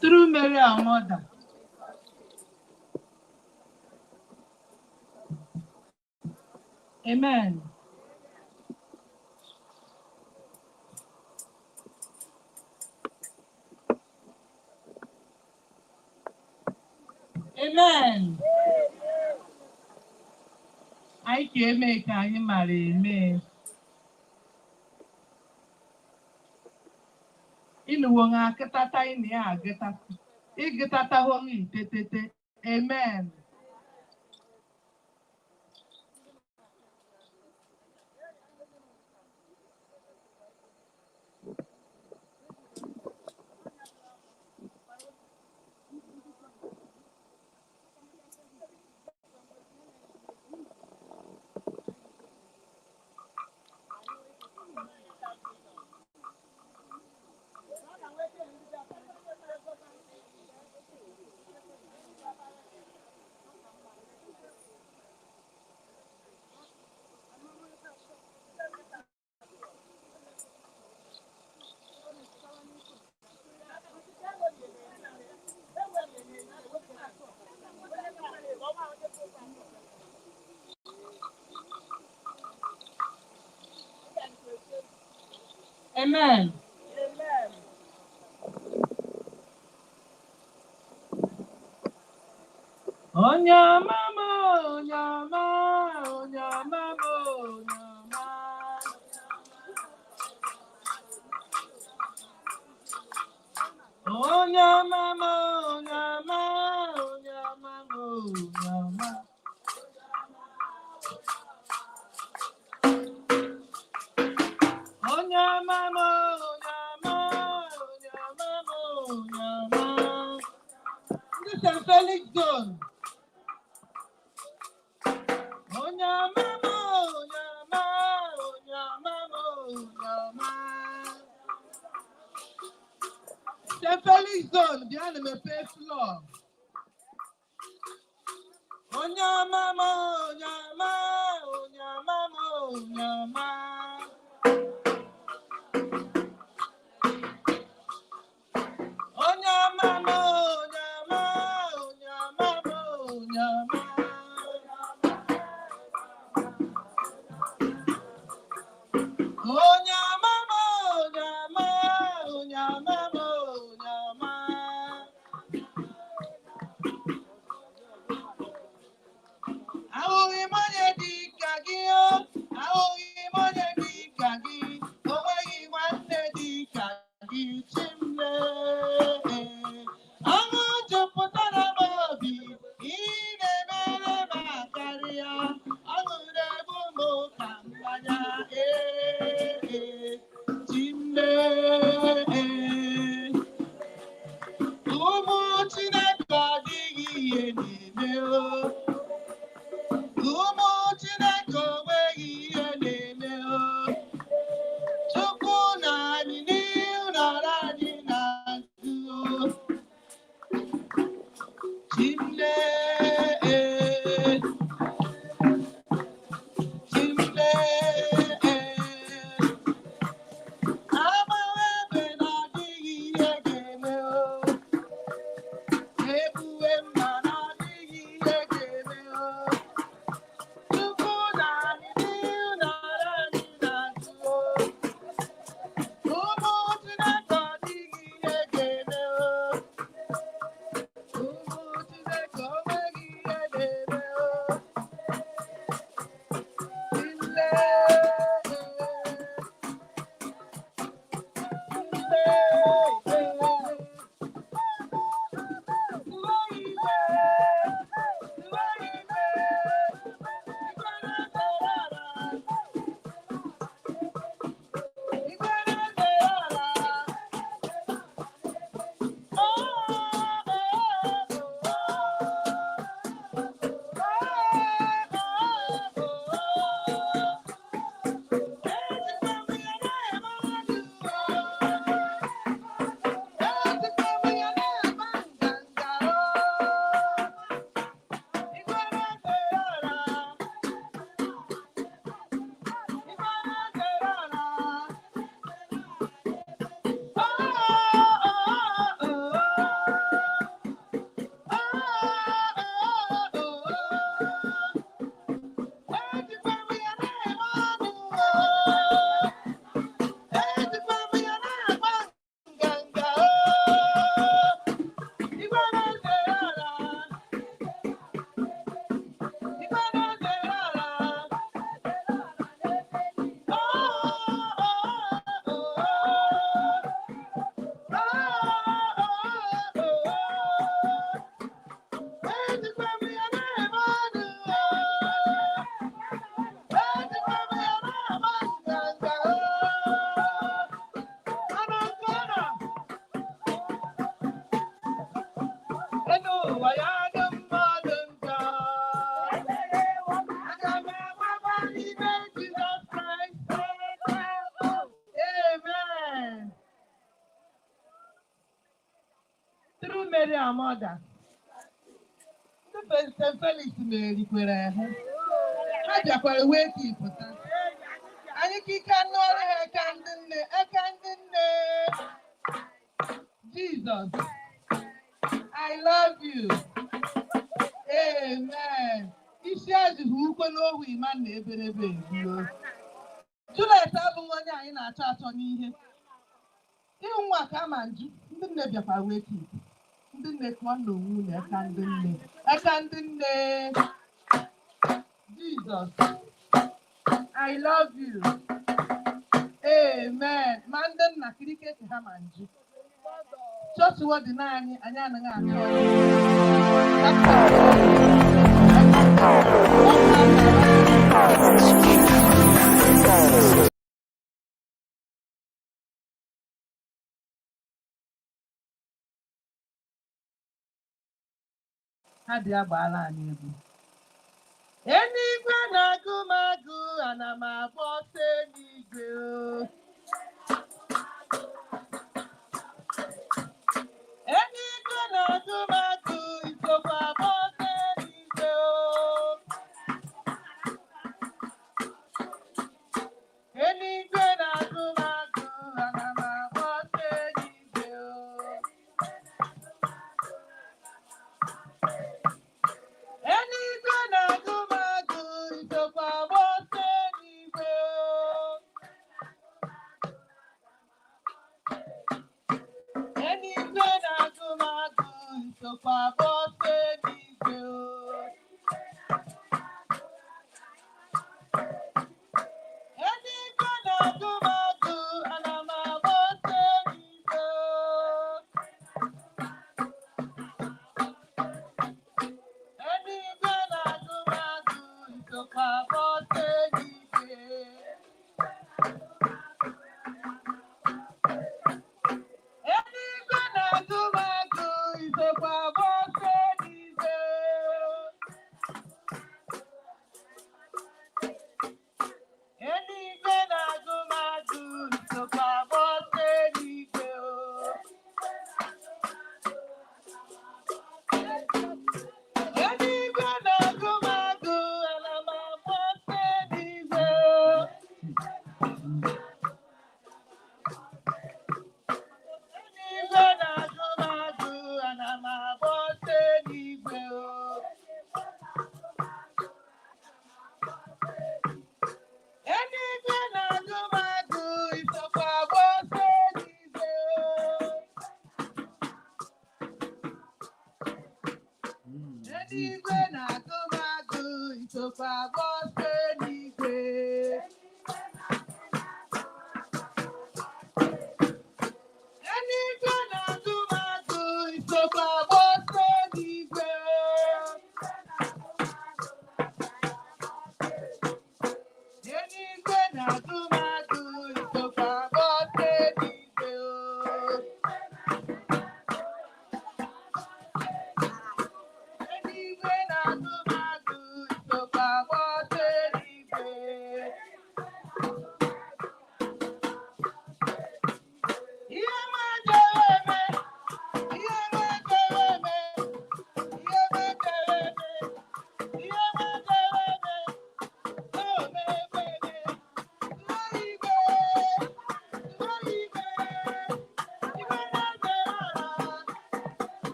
Through Mary our mother. Amen. Amen. Anyị ka eme ka anyị mara eme. Ịnụwo ha akịtata ịna ya agịtata. Ịgịtatawo ha itetete. Amen. Amen. Onye ọma m, onye ọma, onye ọma m, onye ọma. Onye ọma m, onye ọma, onye ọma m, onye ọma. Onye ọma m, onye ọma, onye ọma m, onye ọma. Ndị St. Felix Zone. Onye ọma m, onye ọma, onye ọma m, onye ọma. St. Felix Zone, bịa na mepee floor. Onye ọma m, onye ọma, onye ọma m, onye ọma. Onye ọma m, onye ọma, onye ọma m, onye ọma. Onye ọma m, onye ọma, onye ọma m, onye ọma. Ahụghị m onye dị ka gị o, ahụghị m onye dị ka gị, o nweghị nwanne dị ka gị, Chimle. Ọṅụ jupụtara m obi, ị na-emere m akarịa, ọṅụ na-egbu m ka mmanya, ee, Chimle. Ụmụ Chineke ọ dịghị ihe na-eme o. Ụmụ Chineke onweghị ihe na-eme o. Chukwu na anyị n'ihu nọrọ anyị n'azụ. You marry our mother. Ndị St. Felix merikwere ha. Ha bịakwara wee ka ịpụta. Anyị ka ike anụ ọrụ ha eka ndị nne, eka ndị nne. Jesus, I love you. Amen. Isi azụghị ukwe n'ohu ịma na eberebe egbuo. Juliet abụghị onye anyị na-achọ achọ n'ihe. Ịhụ nwa ka ama njụ, ndị nne bịakwara wee ka ịpụ. Ndị nne kụọ na onwe unu eka ndị nne. Eka ndị nne. Jesus, I love you. Amen. Ma ndị nna kiriketi ha ma njụ. Chọọchị wọdịn anyị, anyị anaghị achọ onye. Ha bịa gbaara anyị egwu. Eluigwe na-agụ m agụ, ana m agba ọsọ eluigwe o. Eluigwe na-agụ m agụ, isokwa agba ọsọ eluigwe o. Eluigwe na-agụ m agụ, ana m agba ọsọ eluigwe o. Eluigwe na-agụ m agụ, isokwa agba ọsọ eluigwe o. Eluigwe na-agụ m agụ, isokwa agba ọsọ eluigwe o. Eluigwe na-agụ m agụ, ana m agba ọsọ eluigwe o. Eluigwe na-agụ m agụ, isokwa agba ọsọ eluigwe. Eluigwe na-agụ m agụ, isokwa agba ọsọ eluigwe. Eluigwe na-agụ m agụ, isokwa agba ọsọ eluigwe o. Eluigwe na-agụ m agụ, ana m agba ọsọ eluigwe o. Eluigwe na-agụ m agụ, ana m agba ọsọ eluigwe o. Eluigwe na-agụ m agụ, isokwa agba ọsọ eluigwe o. Eluigwe na-agụ m agụ, isokwa agba ọsọ eluigwe. Eluigwe na-agụ m agụ, isokwa agba ọsọ eluigwe. Eluigwe na-agụ m agụ, isokwa agba ọsọ eluigwe o. Eluigwe na-agụ m agụ, isokwa agba ọsọ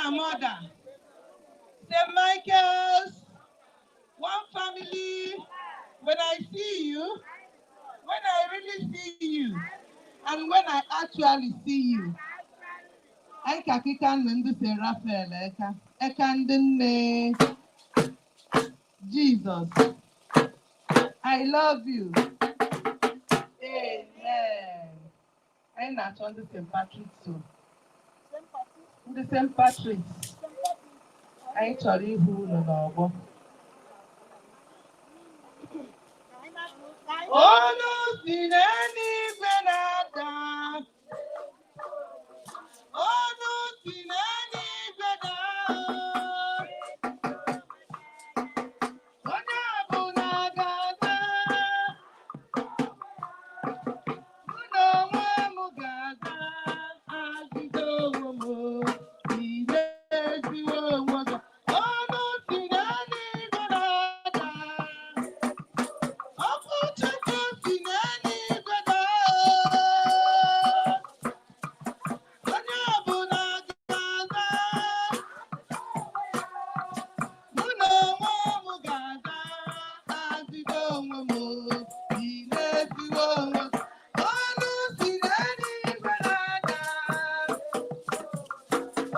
and mother. St. Michael's, one family. When I see you, when I really see you, and when I actually see you. Anyị ka akịka nna ndị St. Raphael eka, eka ndị nne. Jesus, I love you. Amen. Anyị na-achọ ndị St. Patrick's so. Ndị St. Patrick's, anyị chọrọ ịhụ unu n'ọgbọ. Olu si n'eluigwe na-ada. Olu si n'eluigwe daa. Onye ọbụla ga-aza. Mụ na onwe m ga-aza azịza onwe m. Ile ezigbo onwe gị. Olu si n'eluigwe na-ada. Okwu Chukwu si n'eluigwe daa. Onye ọbụla ga-aza. Mụ na onwe m ga-aza azịza onwe m. Ile ezigbo onwe gị. Olu si n'eluigwe na-ada.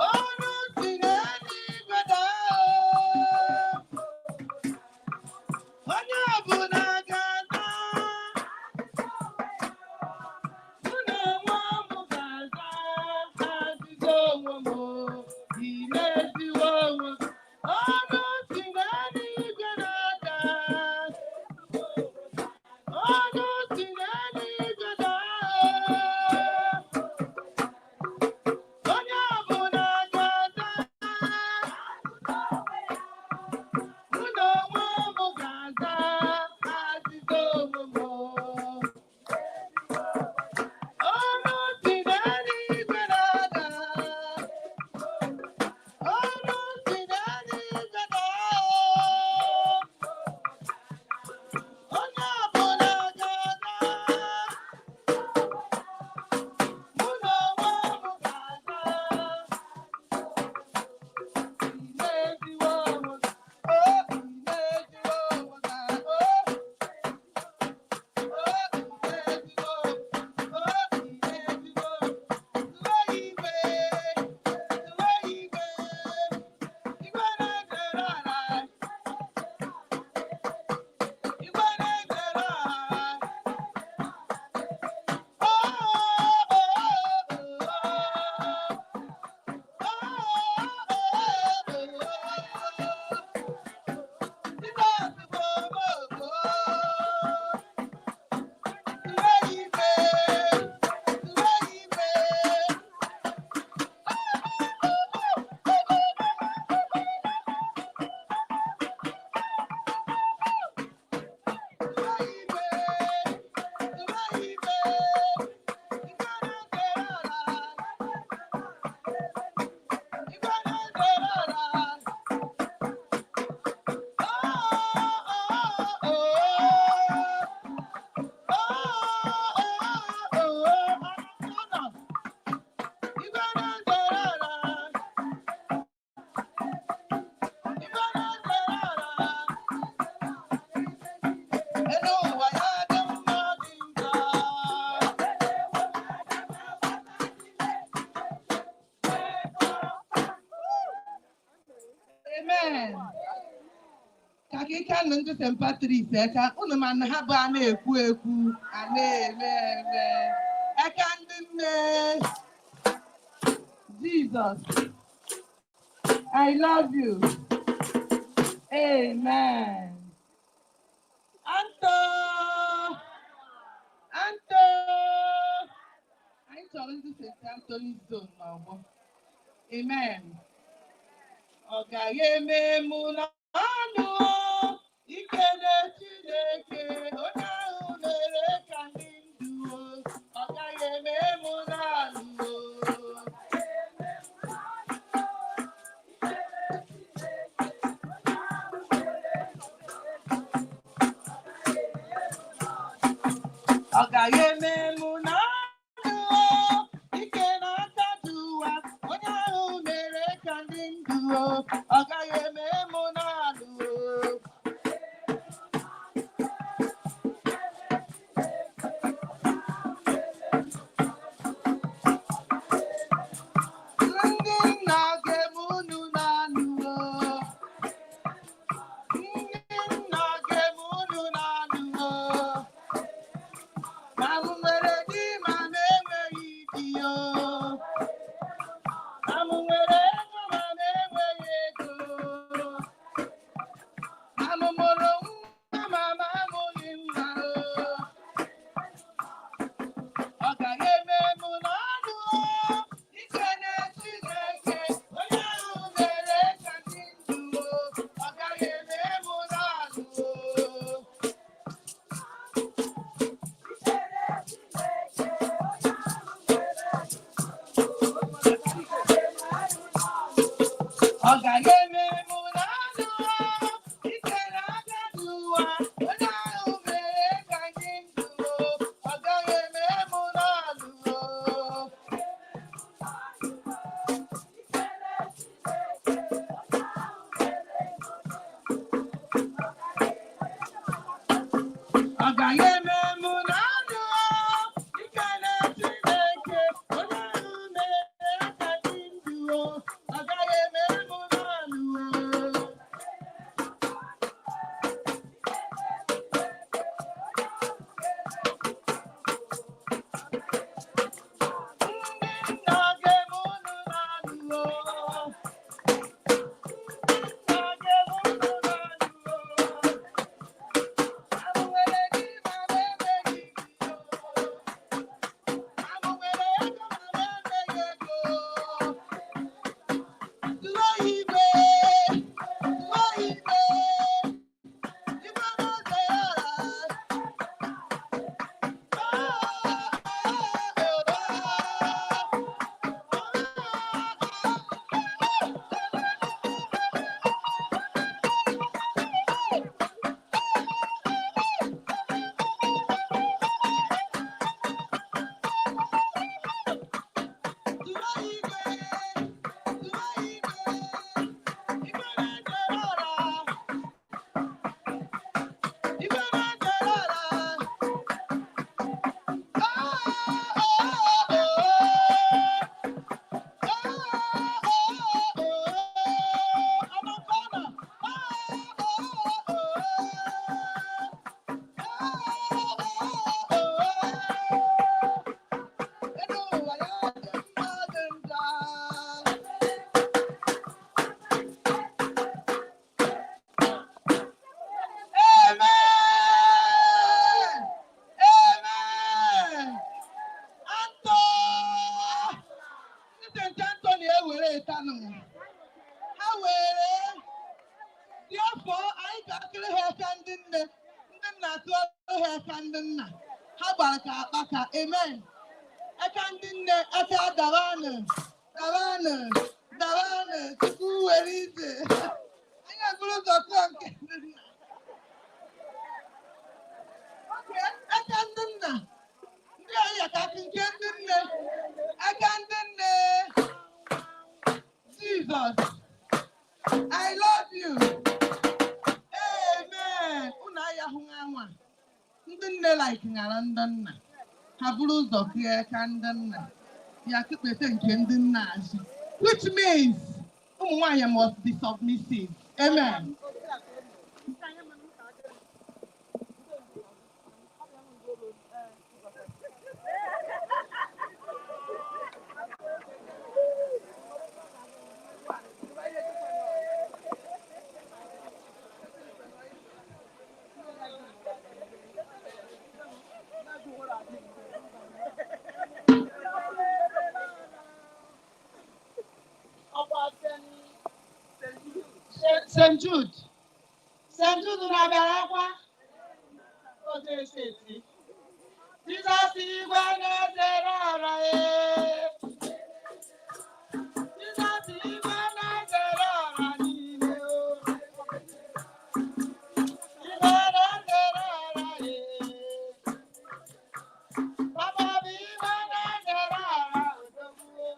Olu si n'eluigwe daa. Onye ọbụla ga-aza. Mụ na onwe m ga-aza azịza onwe m. Ile ezigbo onwe m. Olu si n'eluigwe na-ada. Olu si n'eluigwe daa. Onye ọbụla ga-aza. Mụ na onwe m ga-aza azịza onwe m. Olu si n'eluigwe na-ada. Olu si n'eluigwe daa. Onye ọbụla ga-aza. Mụ na onwe m ga-aza. Ile ezigbo onwe gị. Oh, ile ezigbo onwe gị. Oh, oh, ile ezigbo oh, ile ezigbo. Tụọ igwe, tụọ igwe, igwe na-ezere ala, igwe na-ezere ala. Oh, oh, oh, oh, oh. Jizọs bụ ogogo. Tụọ igwe, tụọ igwe. Tụọ igwe, tụọ igwe, igwe na-ezere ala. Igwe na-ezere ala. Oh, oh, oh, oh, oh, oh, igwe na-ezere ala. Igwe na-ezere ala. Elu ụwa ya dị mma dị njọ. Amen. Ka akịka na ndị St. Patrick's eka unu ma na ha bụ a na-ekwu ekwu a na-eme eme. Eka ndị nne. Jesus, I love you. Amen. Anto, Anto, anyị chọrọ ndị St. Anthony's Zone n'ọgbọ. Amen. Ọ gaghị eme mụ na ọnụ ikele Chineke onye ahụ mere ka ndị ndụ. Ọ gaghị eme mụ na ọnụ. Ọ gaghị eme mụ na ọnụ ike na aka dị ụwa onye ahụ mere ka ndị o. Na mụ nwere ego ma m enweghị ego. Na mụ mụrụ nwa ma m amụghị nwa o. Ọ gaghị eme mụ n'ọnụ o. Ikene Chineke, onye ahụ mere ka ndị ndụ o. Ọ gaghị eme mụ n'ọnụ o. Ọ gaghị eme mụ n'ọnụ o. Ikene agadi ụwa, onye ahụ mere ka ndị ndụ o. Ọ gaghị eme mụ n'ọnụ o. Ọ gaghị eme mụ n'ọnụ o. Ikene Chineke, onye ahụ mere ka ndị ndụ o. Ọ gaghị eme mụ n'ọnụ o. Ndị nna ga-eme unu n'ọnụ o. Nna ga-eme unu n'ọnụ o. Amụ nwere di ma m enweghị di o. Amụ nwere ego ma m enweghị ego. Tụọ igwe, tụọ igwe, igwe n'oge ya. Tụọ igwe, tụọ igwe, igwe na-ejere ọra. Igwe na-ejere ọra. Amen! Amen! Anto! Ndị nke Anthony ewere etanụ. Ha were dị afọ anyị ga-akụrụ ha aka ndị nne, ndị nna atụọrụ ha aka ndị nna. Ha gbara ka akpaka. Amen. Aka ndị nne, aka dawanụ, dawanụ, dawanụ, tupu were ije. Anyị eburu ụzọ tụọ nke ndị nna. Okay, aka ndị nna. Ndị ọhịa ka akụ nke ndị nne. Aka ndị nne. Jesus, I love you. Amen. Unu ayahụ anwa. Ndị nne like ṅara ndị nna. Ha buru ụzọ kee aka ndị nna. Ya kụkpete nke ndị nna azụ. Which means ụmụ nwaanyị must be submissive. Amen. Ọkwa St. Jude. St. Jude na-abịara akwa otu esi eti. Jizọs igwe na-ezere ọra ee. Jizọs igwe na-ezere ọra niile o. Igwe na-ezere ọra ee. Papa bụ igwe na-ezere ọra odogwu.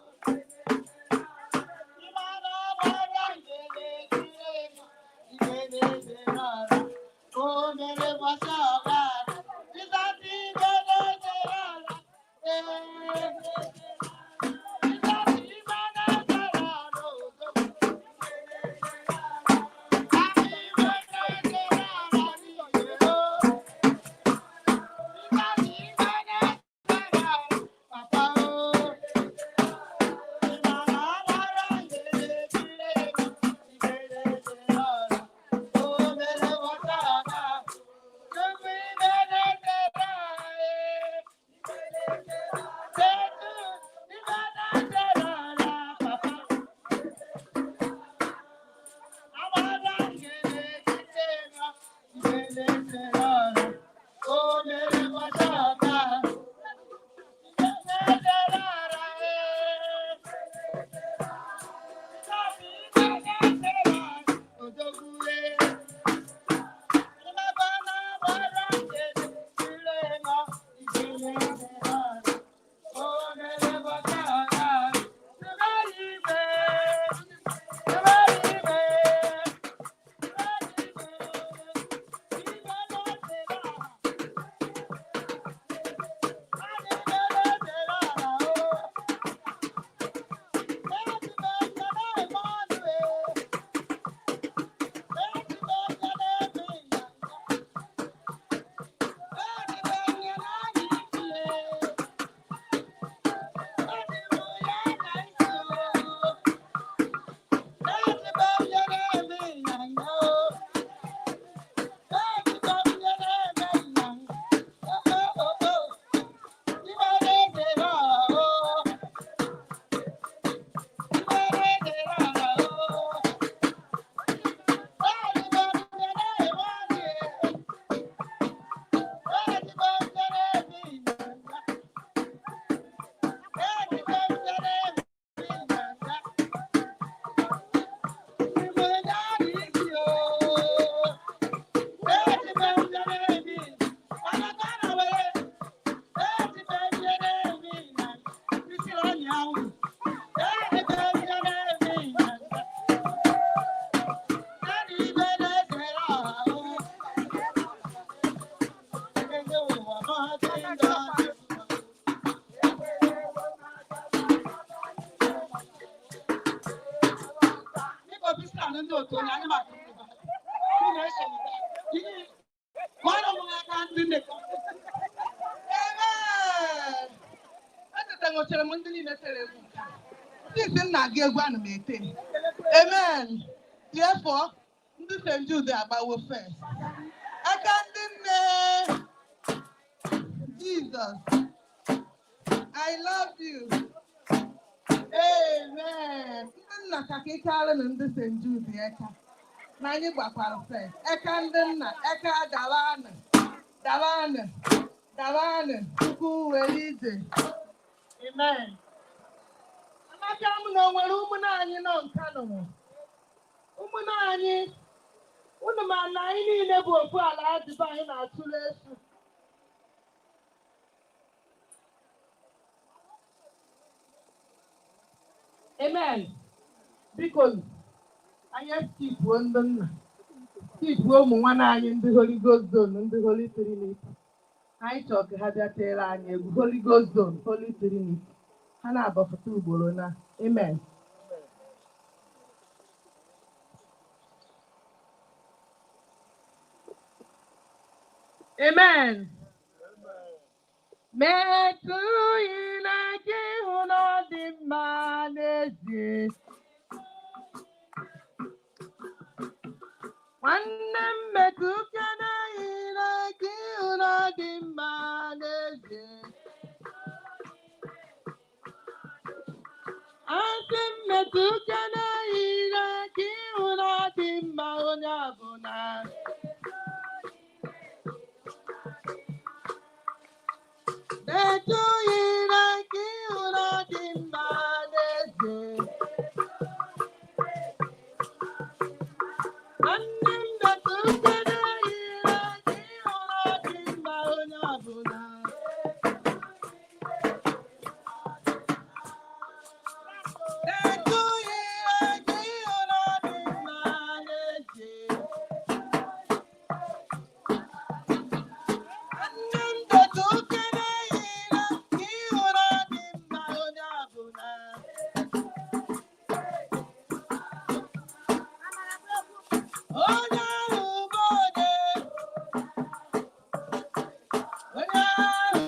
Amen. Therefore, ndị St. Jude agbawo first. Aka ndị nne Jesus, I love you. Amen. Ndị nna ka ka ịkarị na ndị St. Jude eka. Na anyị gbakwara first. Eka ndị nna, eka dawanụ, dawanụ, dawanụ, tupu were ije. Amen. Amaka m na o nwere ụmụnne anyị nọ nka nọ. Ụmụnne anyị, unu ma na anyị niile bụ ofu ala adịbe anyị na-atụle esu. Amen. Biko, anyị skipuo ndị nna, skipuo ụmụ nwanne anyị ndị Holy Ghost Zone, ndị Holy Trinity. Anyị chọrọ ka ha bịa teere anyị egwu Holy Ghost Zone, Holy Trinity. Ha na-abọpụta ugboro na amen. Amen. Metụ n'aka ịhụ na ọ dị mma n'ezie. Nwanne m metụ n'anyị n'aka ịhụ na ọ dị mma n'ezie. Asị m metụ n'anyị n'aka ịhụ na ọ dị mma onye ọbụla. Metụ n'aka ịhụ na ọ dị mma n'ezie. Nwanne m metụ n'anyị n'aka ịhụ na ọ dị mma onye ọbụla. Metụ n'aka ịhụ na ọ dị mma n'ezie. Nwanne m metụ n'anyị n'aka ịhụ na ọ dị mma onye ọbụla. Onye ahụ bụ onye, onye ahụ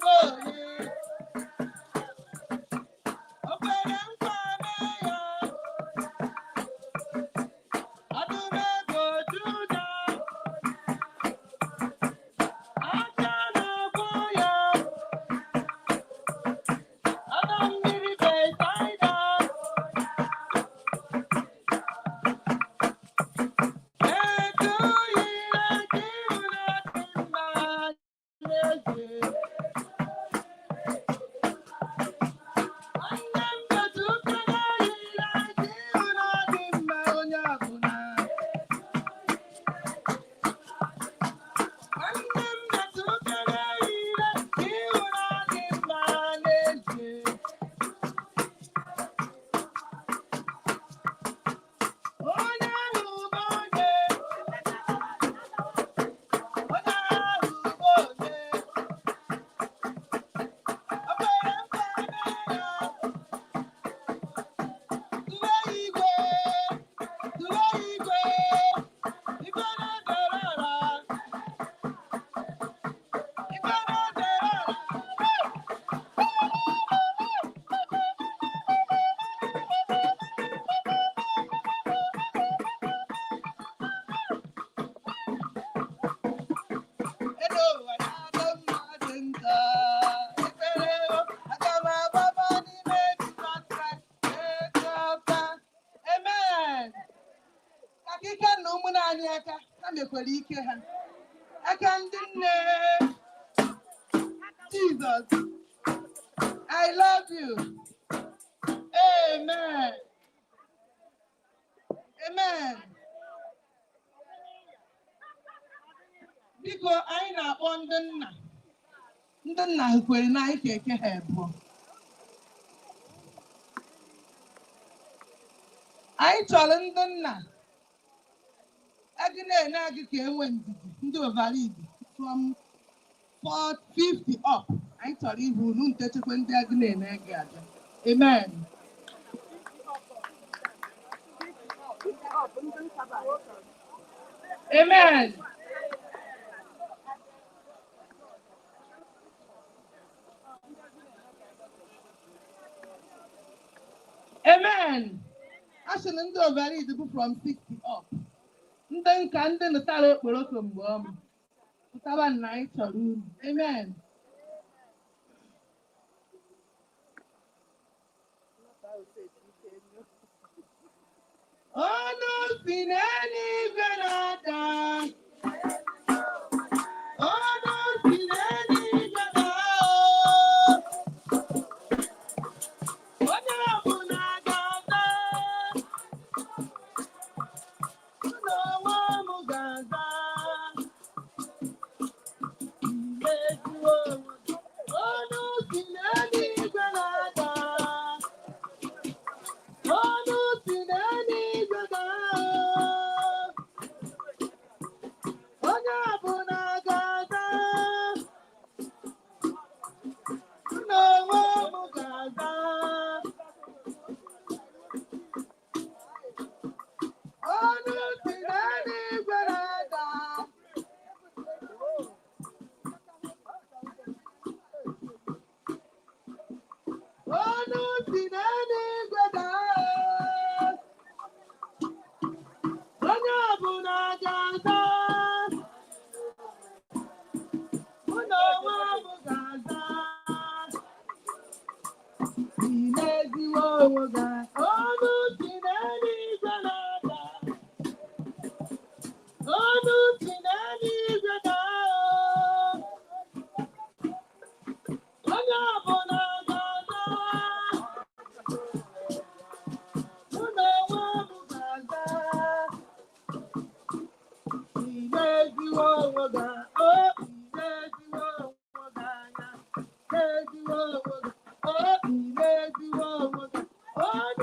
bụ onye, o kwere nkwa mee ya, ọdụm ebo Juda, aka na-agwọ ya, ọdọ mmiri Betsaida. Metụ n'aka ịhụ na ọ dị mma n'ezie. Nwanne m metụ n'anyị n'aka ịhụ na ọ dị mma onye ọbụla. Nwanne m metụ n'anyị n'aka ịhụ na ọ dị mma n'ezie. Onye ahụ bụ onye, onye ahụ bụ onye, o kwere nkwa mee ya. Tụwe igwe, tụwe igwe, igwe na-edere ọra, igwe na-edere ọra. Elu ụwa na-adọ mmadụ njọ. Ekpere aga m agbaba n'ime Jizọs Kraịst ekọta. Amen. Ka ike na ụmụnne anyị aka, ha mekwara ike ha. Aka ndị nne. Jesus, I love you. Amen. Amen. Biko, anyị na-akpọ ndị nna. Ndị nna ha kwere na anyị ka eke ha abụọ. Anyị chọrọ ndị nna egi na-ene gị ka enwe ndidi, ndị overread from 450 up. Anyị chọrọ ihu unu ntechekwa ndị agụ na-ene gị abịa. Amen. Amen. Amen. A sị na ndị overread bụ from 60 up. Ndị nka, ndị nụtara okporoko mgbe ọma pụtaba na anyị chọrọ uru. Amen. Ọnụ si n'eluigwe na-ada. Ọnụ si n'eluigwe na-ada. Onye ọbụla ga-aza. Mụ na onwe m ga-aza. Imezuo onwe gị. Ọnụ si n'eluigwe na-ada. Ọnụ si n'eluigwe daa. Onye ọbụla ga-aza. Mụ na onwe m ga-aza. Ọnụ si n'eluigwe na-ada. Ọnụ si n'eluigwe daa. Onye ọbụla ga-aza. Mụ na onwe m ga-aza. Ị na-eziwo onwe gị. Ọnụ si n'eluigwe na-ada. Ọnụ si n'eluigwe daa. Onye ọbụla ga-aza. Mụ na onwe m ga-aza. Ị na-eziwo onwe gị. O, ị na-eziwo onwe gị anya. Na-eziwo onwe gị. O, ị na-eziwo onwe gị. Ọnụ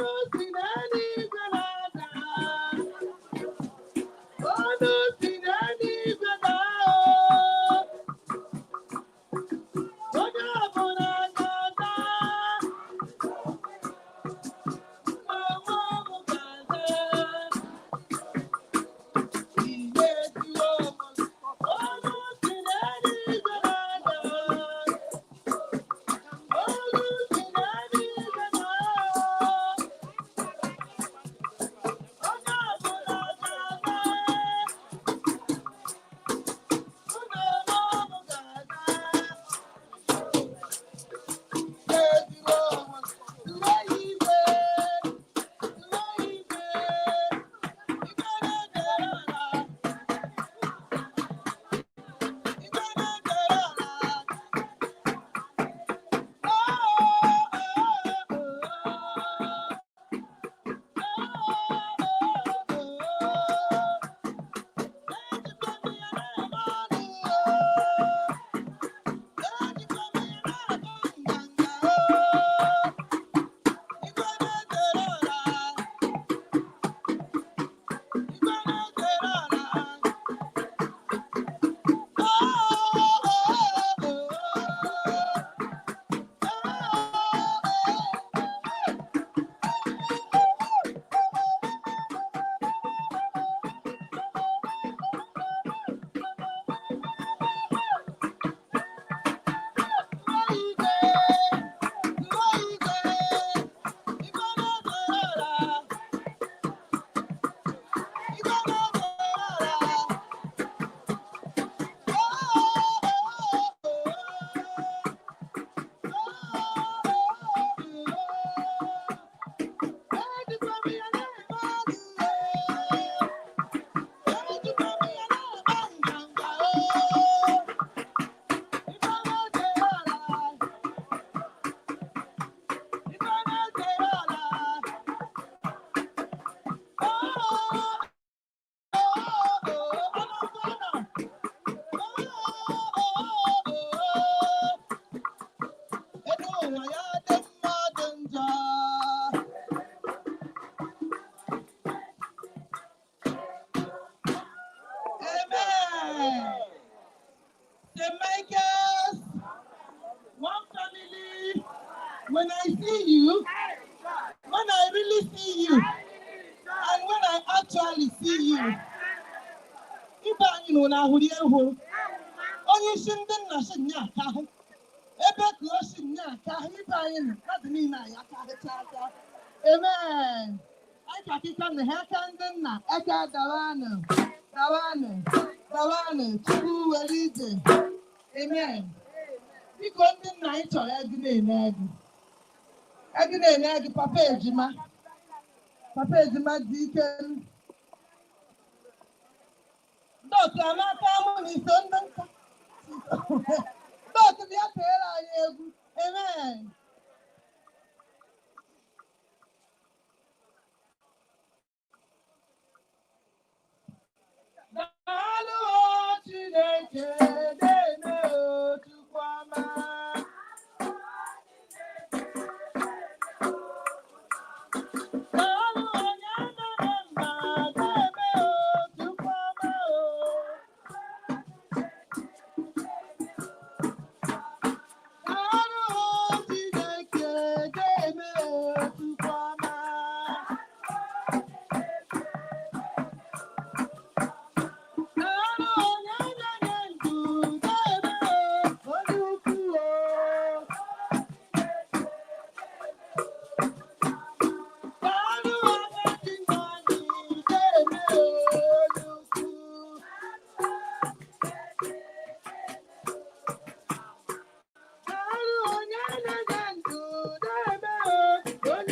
see you, when I really see you, and when I actually see you. Ibe anyị nọ n'ahụrụ ihe hụrụ. Onye isi ndị nna si nya aka ahụ. Ebe ka o si nya aka ahụ, ibe anyị nọ, mmadụ niile anyị aka ahụcha aka. Amen. Anyị ka akịka na ha aka ndị nna, aka dawanụ, dawanụ, dawanụ, Chukwu were ije. Amen. Biko ndị nna anyị chọrọ ego na-ene ego. Ego na-ene ego papa ejima. Papa ejima dị ike. Dọkụ amaka mụ na iso ndị nka. Dọkụ bịa teere anyị egwu. Amen. Daalụ o Chineke na-eme o Chukwu ọma. Daalụ onye mere mma na-eme o Chukwu ọma o. Daalụ o Chineke na-eme o Chukwu ọma. Daalụ onye na-enye ndụ na-eme o onye ukwu o. Daalụ onye dị n'anyị na-eme o onye ukwu. Daalụ onye na-enye ndụ na-eme o onye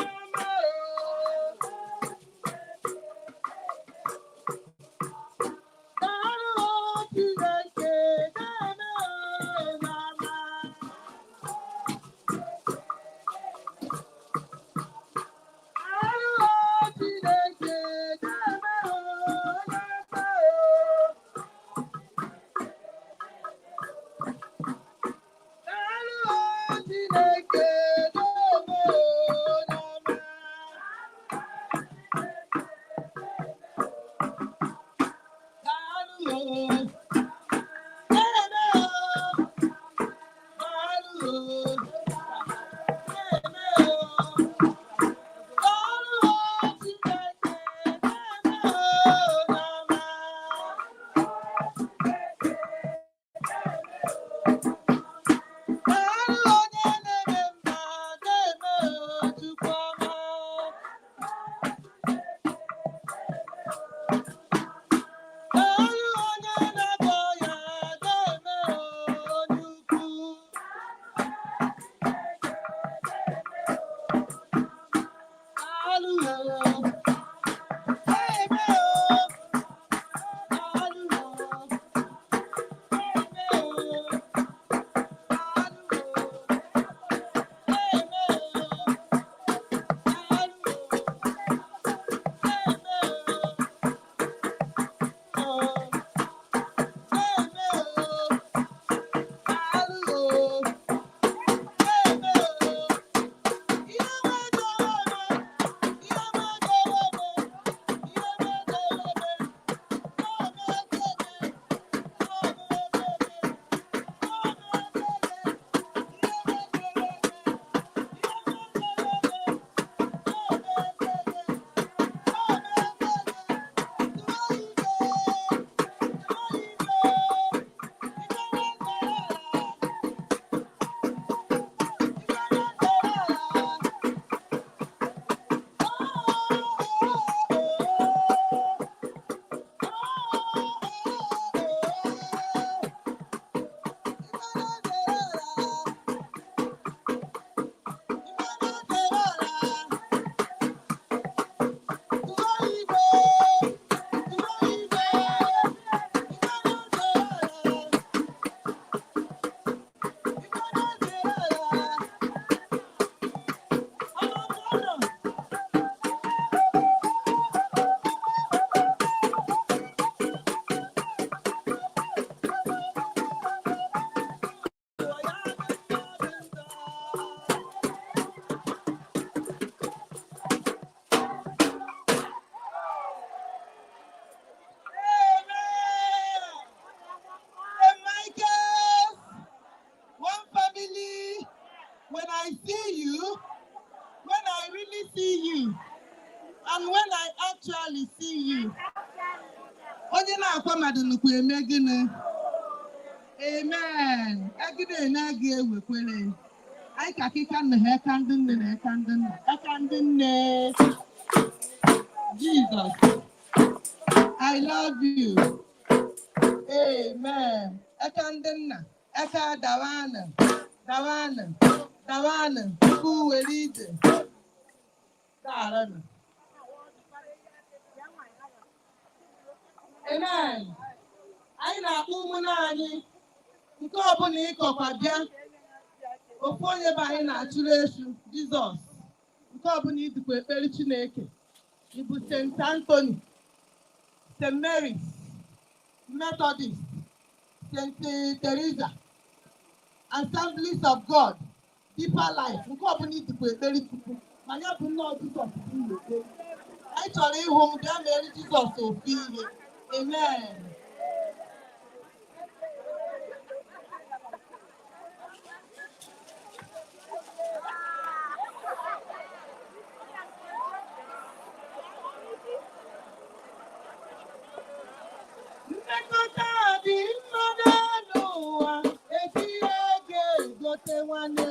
see you, and when I actually see you, onye na-akwa mmadụ nnukwu eme gịnị? Amen. Egide na-aga ewekwere. Anyị ka akịka nna ha eka ndị nne na eka ndị nna. Eka ndị nne. Jesus, I love you. Amen. Eka ndị nna, eka dawanụ, dawanụ, dawanụ, tupu were ije. Daaranụ. Amen. Anyị na-akpọ ụmụnne anyị nke ọbụla ịkọkwa bịa. Ofu onye bụ anyị na-achụrụ esu, Jizọs. Nke ọbụla idikwa ekpere Chineke. Ị bụ St. Anthony, St. Mary's, Methodist, St. Teresa, Assemblies of God, Deeper Life, nke ọbụla idikwa ekpere Chukwu, ma ya bụ nnọọ Jizọs bụ ekpere. Anyị chọrọ ịhụ m bịa mere Jizọs ofu ihe. Amen. Mmekọta dị mma n'ụwa, etinye ego egote nwanne.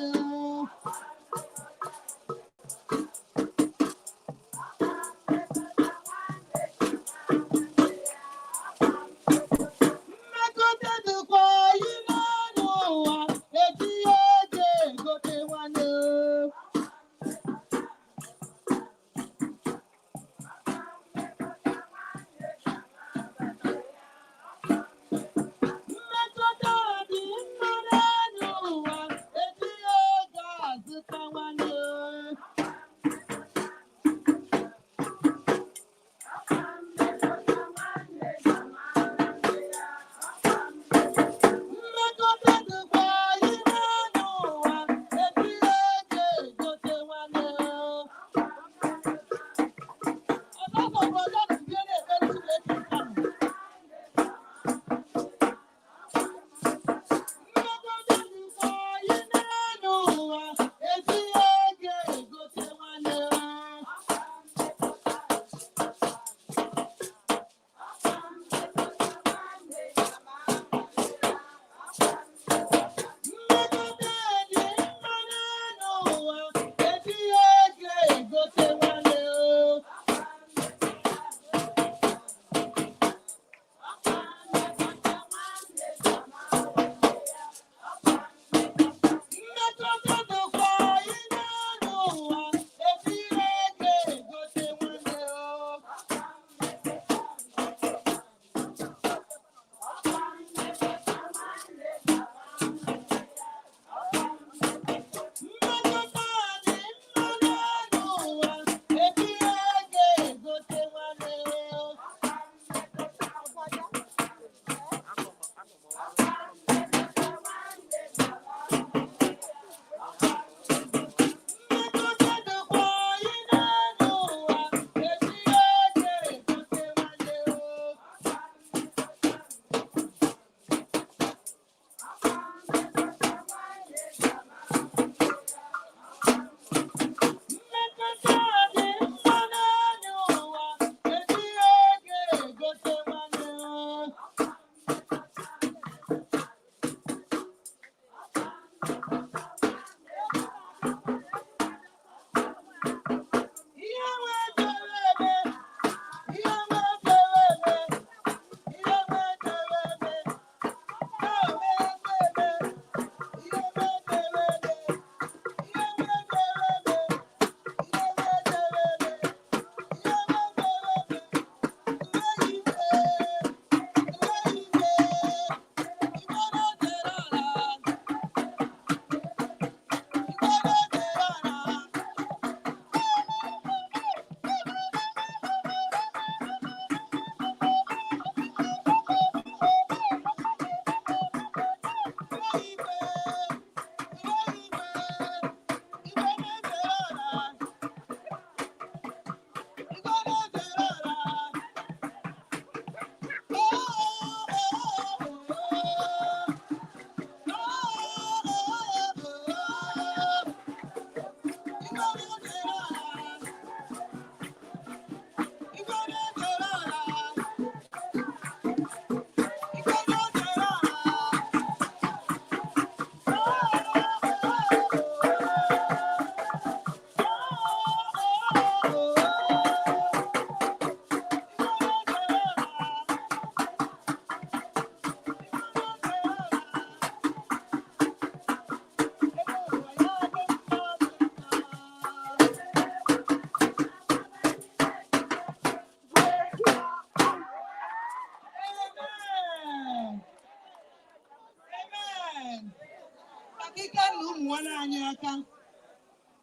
aka.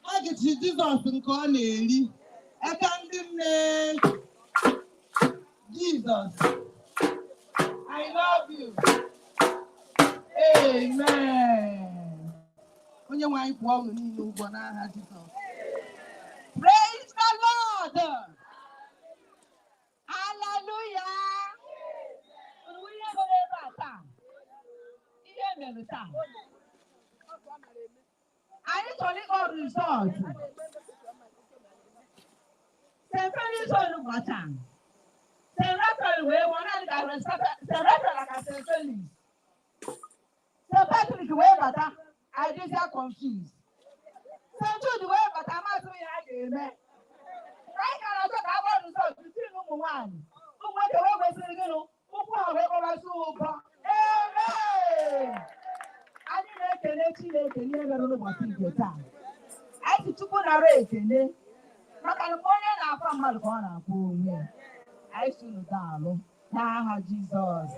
Ha gichi Jizọs nke ọ na-eri. Aka ndị nne Jizọs. I love you. Amen. Onye nwe anyị kwụọ unu niile ụgwọ n'aha Jizọs. Praise the Lord. Hallelujah. Unu hụ ihe mere ebe a taa? Ihe mere taa. Anyị chọrọ ịkpọ result. St. Felix gbacha. St. Raphael wee wụọ naanị ka St. Raphael ka St. Felix. St. Patrick wee bata, anyị dịzịa confused. St. Jude wee bata, amasị m ihe a ga-eme. Anyị ka na-achọ ka a gbaa result between ụmụ nwaanyị. Ụmụ nwoke wee kwesịrị gịnụ, ụkwụ ha wee kpọbasị ụbọ. Amen! Anyị na-ekele Chineke n'ihe mere n'ụbọchị nke taa. Anyị si Chukwu nara ekele maka na mgbe onye na-akwa mmadụ ka ọ na-akwa onwe ya. Anyị si unu daalụ n'aha Jizọs.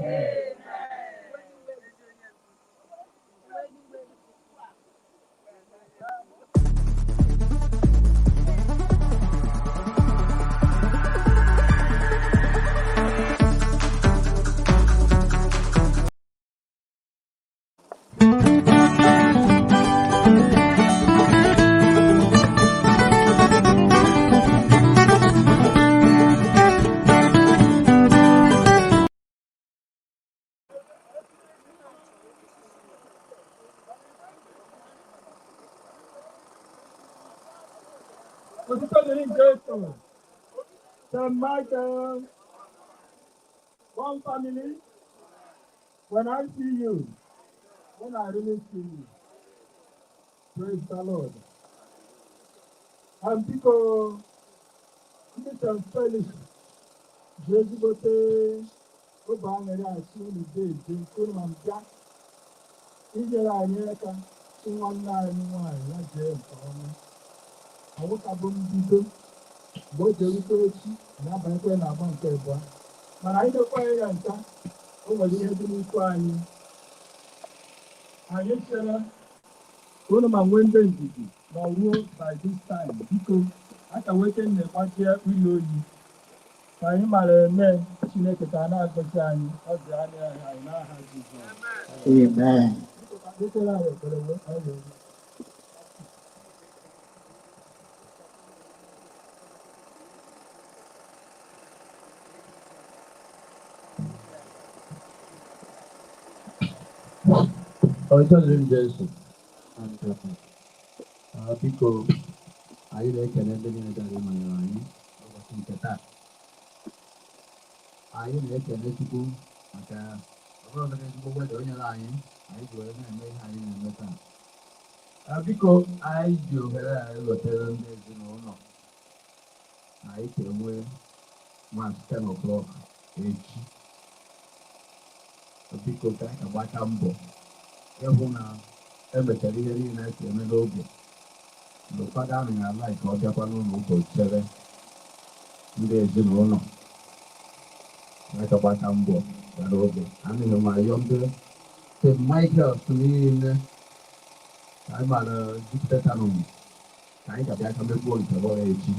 Otito dịrị Jesu. St. Michael, one family. When I see you, when I really see you, praise the Lord. And biko, ndị St. Felix ji ezigbote obi aṅụrị asị unu deeje nke unu ma bịa inyere anyị aka sị nwanne anyị nwaanyị ya jee nke ọma. Ọwụka bụ mbido mgbe o ji erute echi na-abanyekwa na-agba nke abụọ, mana anyị dekwaghị ya ncha. O nwere ihe dị n'ikwu anyị. Anyị chere ka unu ma nwee ndị ndidi ma ruo by this time. Biko, aka wete na-egbachie ụlọ oyi ka anyị mara eme. Chineke ka a na-agọzi anyị, ọ dị anya anyị n'aha Jizọs. Amen. Biko, ka kpekere anyị ekpere wee anyị wee Otito dịrị Jesu. Biko, anyị na-ekele ndị niile bịara ịnọnyere anyị n'ụbọchị nke taa. Anyị na-ekele Chukwu maka ọ bụrụ na ezigbo weather o nyere anyị, anyị ji were na-eme ihe anyị na-eme taa. Biko, anyị ji ohere a ewetere ndị ezinụlọ na anyị ga-enwe Mass 10 o'clock echi. Biko, ka anyị ka gbata mbọ ịhụ na emechara ihe niile a si eme n'oge. Mgbe ụfọdụ ahụ ya ala ka ọ bịakwa n'ụlọ ụka chere ndị ezinụlọ na-agbata mbọ bịa n'oge. Anaghị m ayọ ndị St. Michael's niile ka anyị mara jupụta n'ụmụ ka anyị ga-abịa ka mekwuo nke ọrụ echi.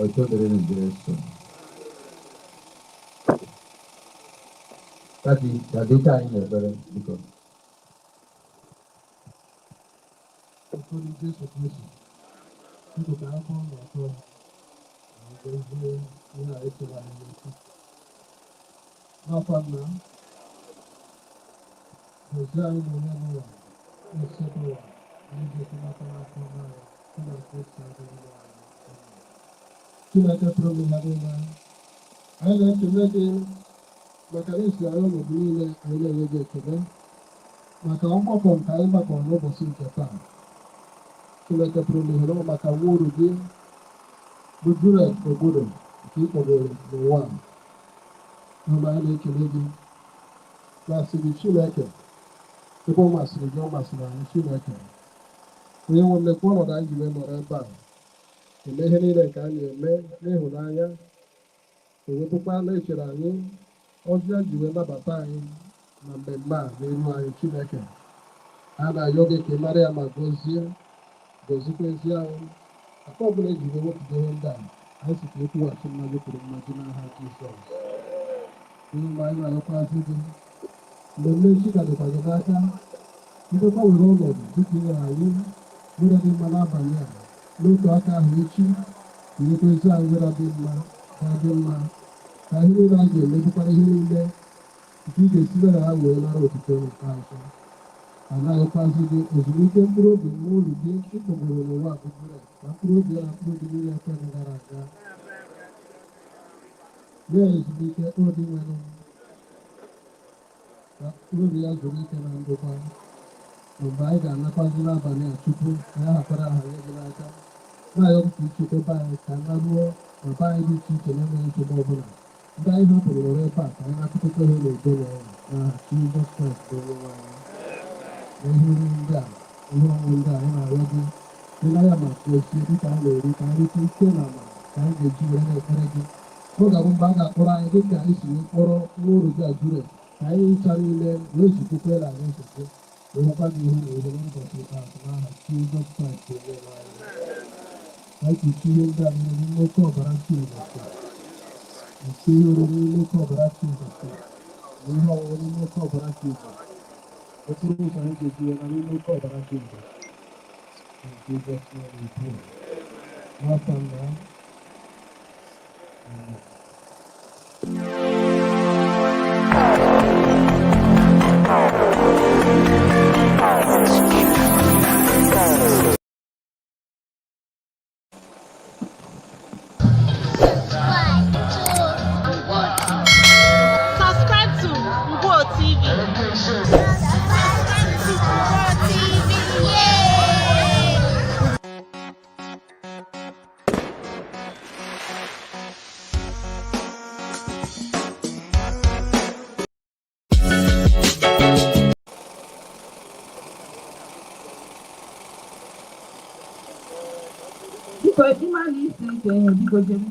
Otito dịrị Jesu. Daddy, daddy, ka anyị na-ekpere, biko. Otito Jesu Kristi. Biko, ka anyị kwụrụ n'ọtọ ma gozie ihe a echere anyị n'echi. N'afọ nna, gozie anyị na onye n'ụwa, na-echebe ụwa, na igosi n'aka n'afọ ọma ya, site na Kristi adịghị anyị. Amen. Chineke pụrụ ime ihe niile, anyị na-ekele gị maka na isi anyị ọnọdụ niile. Anyị na-enye gị ekele maka ọgbakọ nke anyị gbakọrọ n'ụbọchị nke taa. Chineke pụrụ ime ihe niile, maka nwa uru gị bụ Juliet Ogbodo nke ị kpọgoro n'ụwa a. N'ụlọ anyị na-ekele gị, na-asị gị, Chineke, ebe ọ masịrị gị, ọ masịrị anyị. Chineke onye nwe mmekwa ọnọdụ anyị ji wee nọrọ ebe a eme ihe niile nke anyị na-eme n'ịhụnanya, ewepụkwa na-echere anyị ọjị ji wee nabata anyị na mmemme a n'elu anyị. Chineke A na-ayọ gị ka ị mara ya ma gọzie, gọzikwa ezi anyị. Aka ọbụla ejiri wepụta ihe ndị a, anyị si ka ịkwụghachi mmaji kwuru mmaji n'aha Jizọs. Onye nwe anyị, na-ayọkwazị gị, mmemme echi ka dịkwa gị n'aka. Ndekwa were ọnọdụ dịka i nyere anyị were dị mma n'abalị a. N'otu aka ahụ echi, tinyekwa ezi anyị were dị mma, ga-adị mma, ka ihe niile a ga-eme bụkwara ihe niile nke ị ga-esi na ha wee nara otuto n'ikpeazụ. Anaghịkwazị gị ezumike mkpụrụ obi n'ụlọ gị ịkpọgoro n'ụwa gụgụrụ ka mkpụrụ obi ya na mkpụrụ obi niile ekwe gara aga nye ya ezumike obi nwere, ka mkpụrụ obi ya zuru ike na ndokwa. Na mgbe anyị ga-anakwazi n'abalị a tupu anyị hakwara aha nye gị n'aka, na-ayọ ka ichekwaba anyị ka na ruo na be anyị dị iche iche na-enweghị nsogbu ọbụla. Ndị anyị hapụrụ nọrọ ebe a, ka anyị nakọtakwa ha n'udo na ọṅụ n'aha Jizọs Kraịst bụ Onye nwe anyị. Na ihe oriri ndị a, ihe ọṅụṅụ ndị a, anyị na-arịọ gị ịnara ya ma gozie dịka anyị na-eri, ka anyị rite ike na amara ka anyị ga-eji were na-ekpere gị. Ọ ga-abụ mgbe a ga-akpọrọ anyị dịka anyị si wee kpọrọ nwa oru gị a juru, ka anyị ncha niile wee zukọkwa na anyị nzukọ wee hụkwa gị ihu na ihu n'ụbọchị ikpeazụ n'aha Jizọs Kraịst bụ Onye nwe anyị. Ka anyị kpuchie ihe ndị a niile n'ime oke ọbara Jizọs, kpuchie ihe oriri n'ime oke ọbara Jizọs na ihe ọṅụṅụ n'ime oke ọbara Jizọs, okporo ụzọ anyị ga-eji ya na n'ime oke ọbara Jizọs. In Jesus' name we pray. N'afọ nna. Amen. Subscribe to Ngwo TV. Subscribe to Ngwo TV. Yay! Biko, ịma na isi ike ihe, biko jere.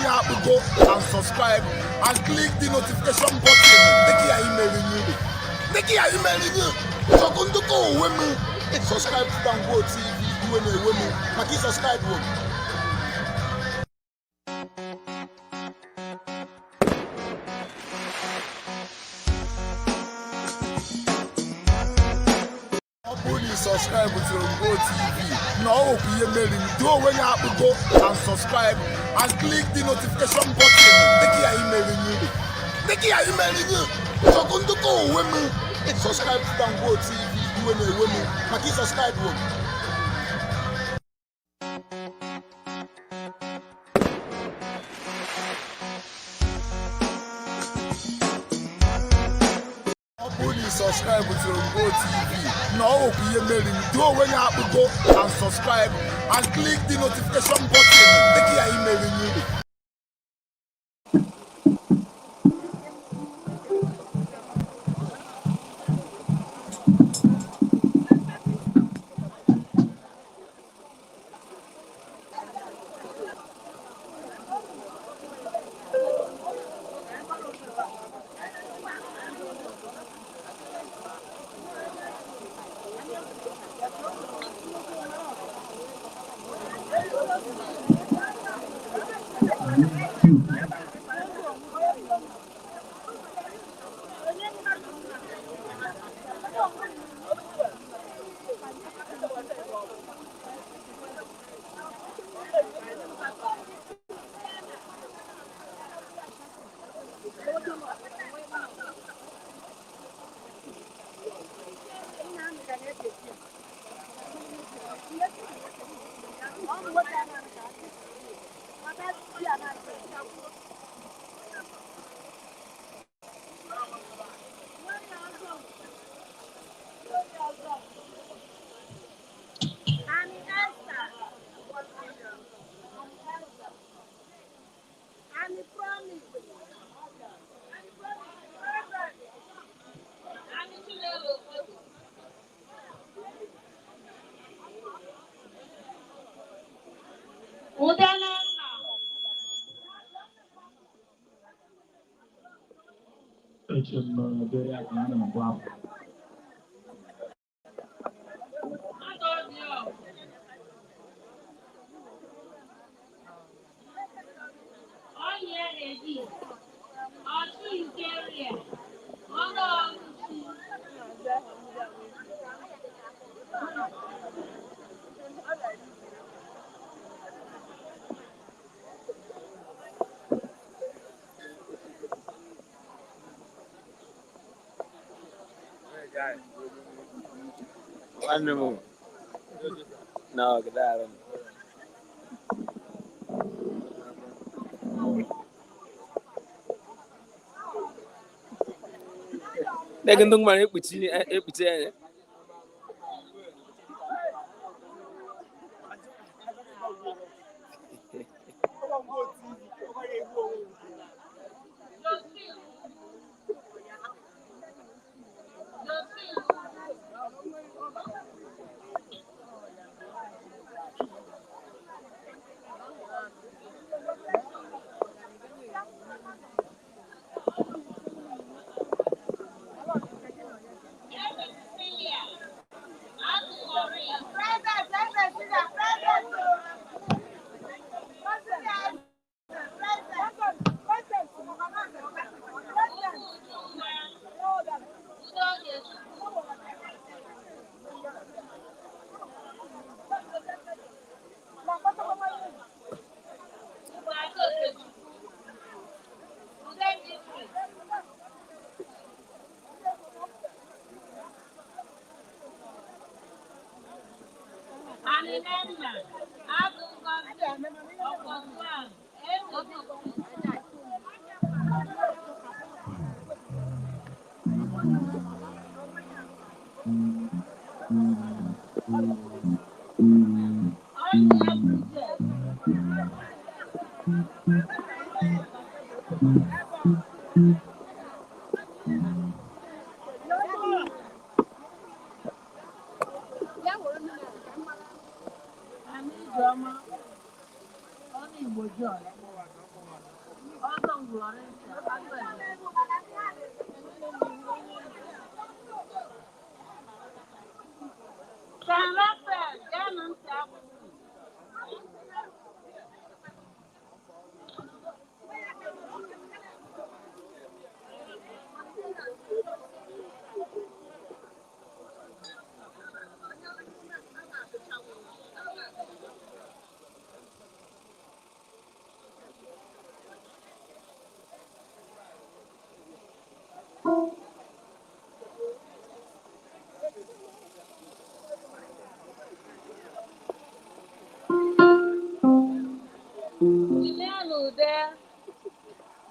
ya akpụgo and subscribe and click the notification button. Dịka ya imeri nyi, dịka ya imeri nyi chọkụ ndụkọ onwe m. Subscribe to Ngwo TV. Iwe na-ewe m maka ị subscribe wo. Ọ bụrụ na ị subscribe to Ngwo TV na ọ nwekwa ihe mere m dụọ onwe ya akpụgo and subscribe and click the notification button. Dịka ya imeri nyi, dịka ya imeri nyi chọkụ ndụkọ onwe m. Subscribe to Ngwo TV. Iwe na-ewe m maka ị subscribe wo. Ọ bụrụ na ị subscribe to Ngwo TV na ọ nwekwa ihe mere m dụọ onwe ya akpụgo and subscribe and click the notification button. Dịka ya imeri nyi. Eche m na ebe ya ka a na-agba akwụ. Nwanne m na ọgịdara m. Ego ndị mmadụ ekpuchi ekpuchi anya. Ijeọma, ọnụ Igbo Joy.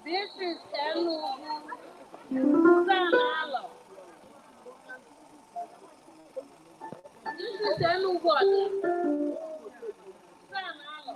Beatrice Enugu, Susan Alo. Beatrice Enugu Ọja, Susan Alo.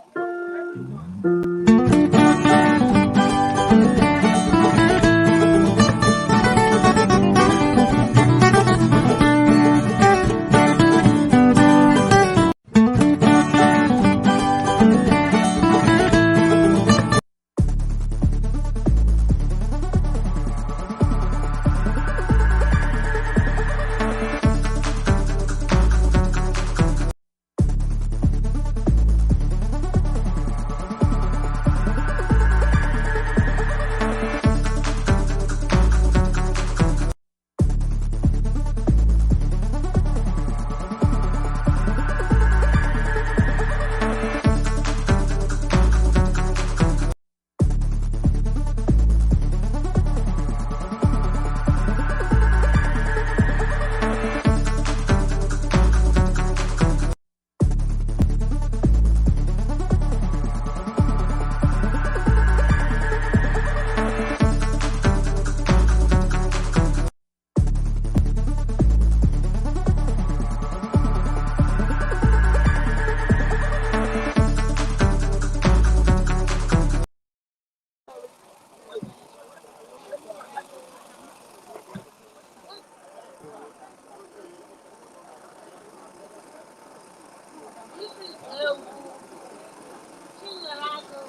This is Ewu, Chinyere Agụ.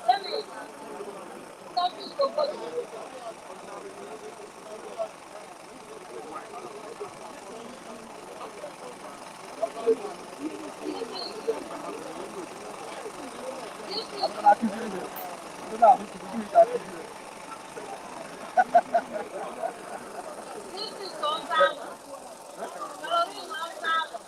Dennis, Ngozi Okoye. This is This is Gonzalo. Caroline Gonzalo.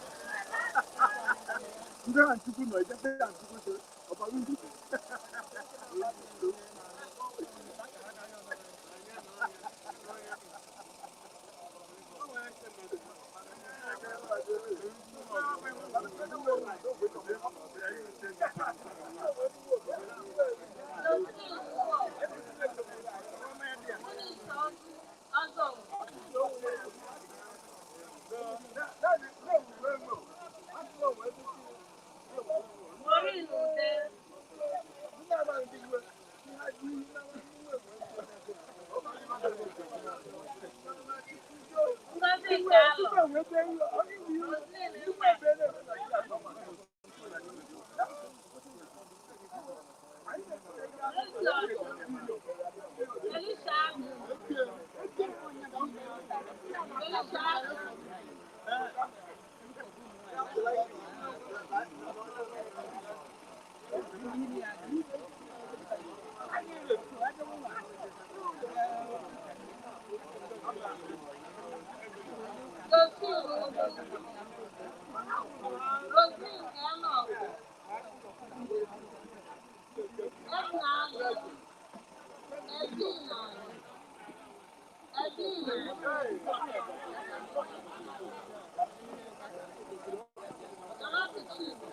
Roseline Ugo. Eunice Ozo. Maureen Ude. Ngozi Kalo. Roseline Igwe. Lucy Ojo. Elisha Agụ. Elisha Agụ. Roseline Ugwu. Roseline Enoch. Edna Agụ. Edina. Edina. Dorothy Chibu.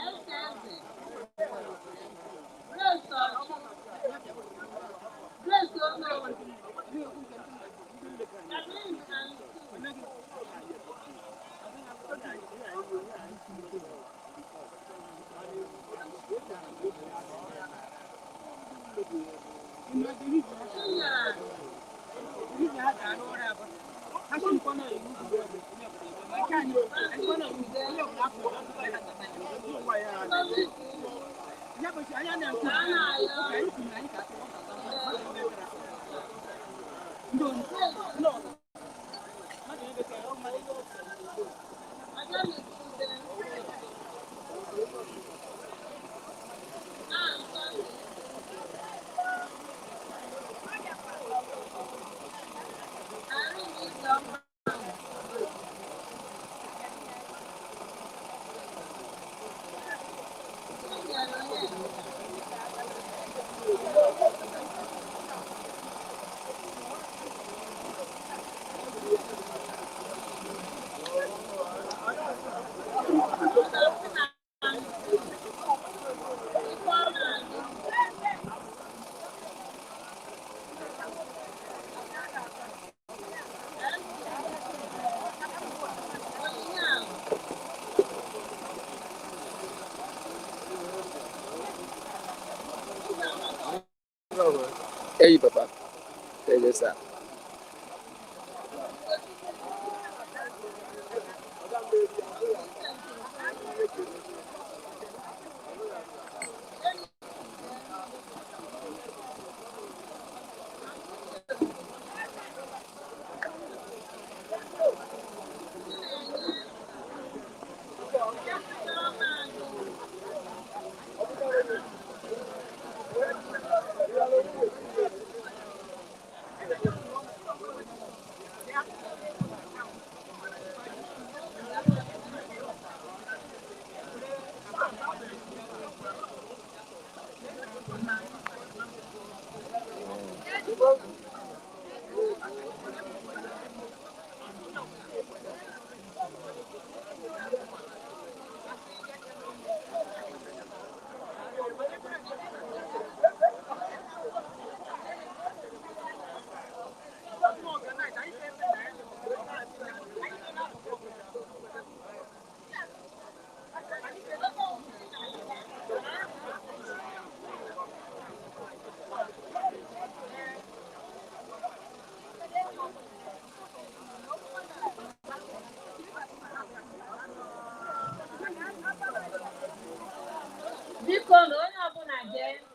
Eze Eze. Grace Ochu. Grace Onowu. Kathleen Ansu. Chinyere. Francis Ude. Ngozi Ugwu. Anayo. Ude. Grace. Adamisi Ude. Ann Sunday. Irene Ijeọma. Chinyere Onyeka. Eyi papa. Eyi sa. Biko na onye ọbụla gee ntị.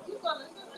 Biko na ndị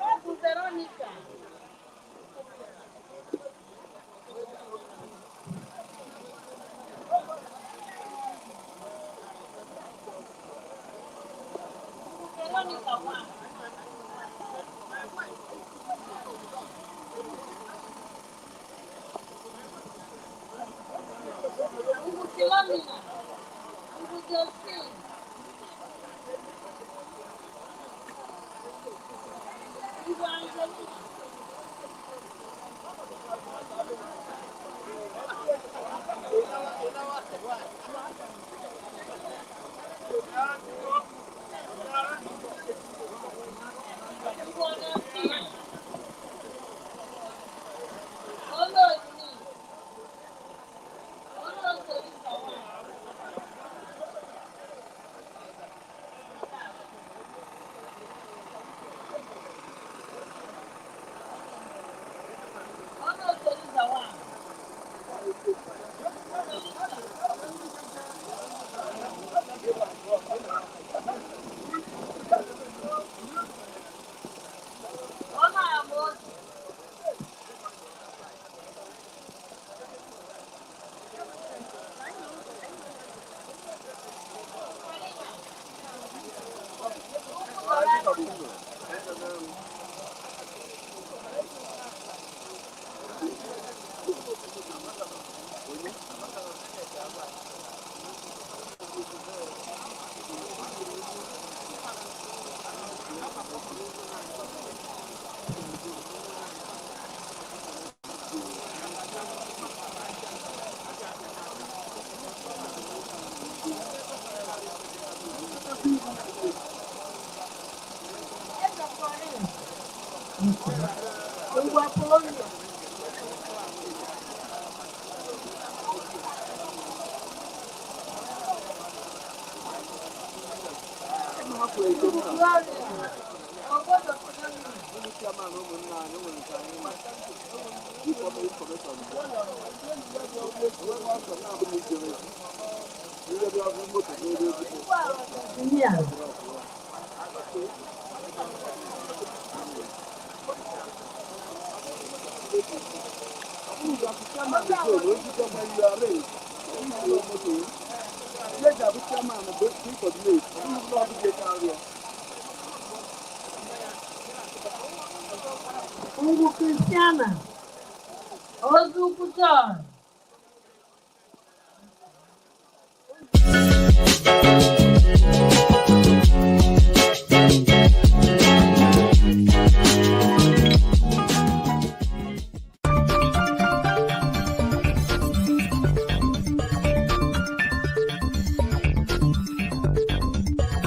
Ọ bụ Veronica. Veronica nwa. Ugwu Philomena. Ugwu Josephine. Ugwu Angelina. Ugwu Augustine. Olu Onyinye. Olu Osorisa nwa. Olu Osorisa nwa. Eze Pauline. Ngwa Apollonia. Gloria. Obodo Apollonia. Yeah. Ngwu Christiana. Ozu John.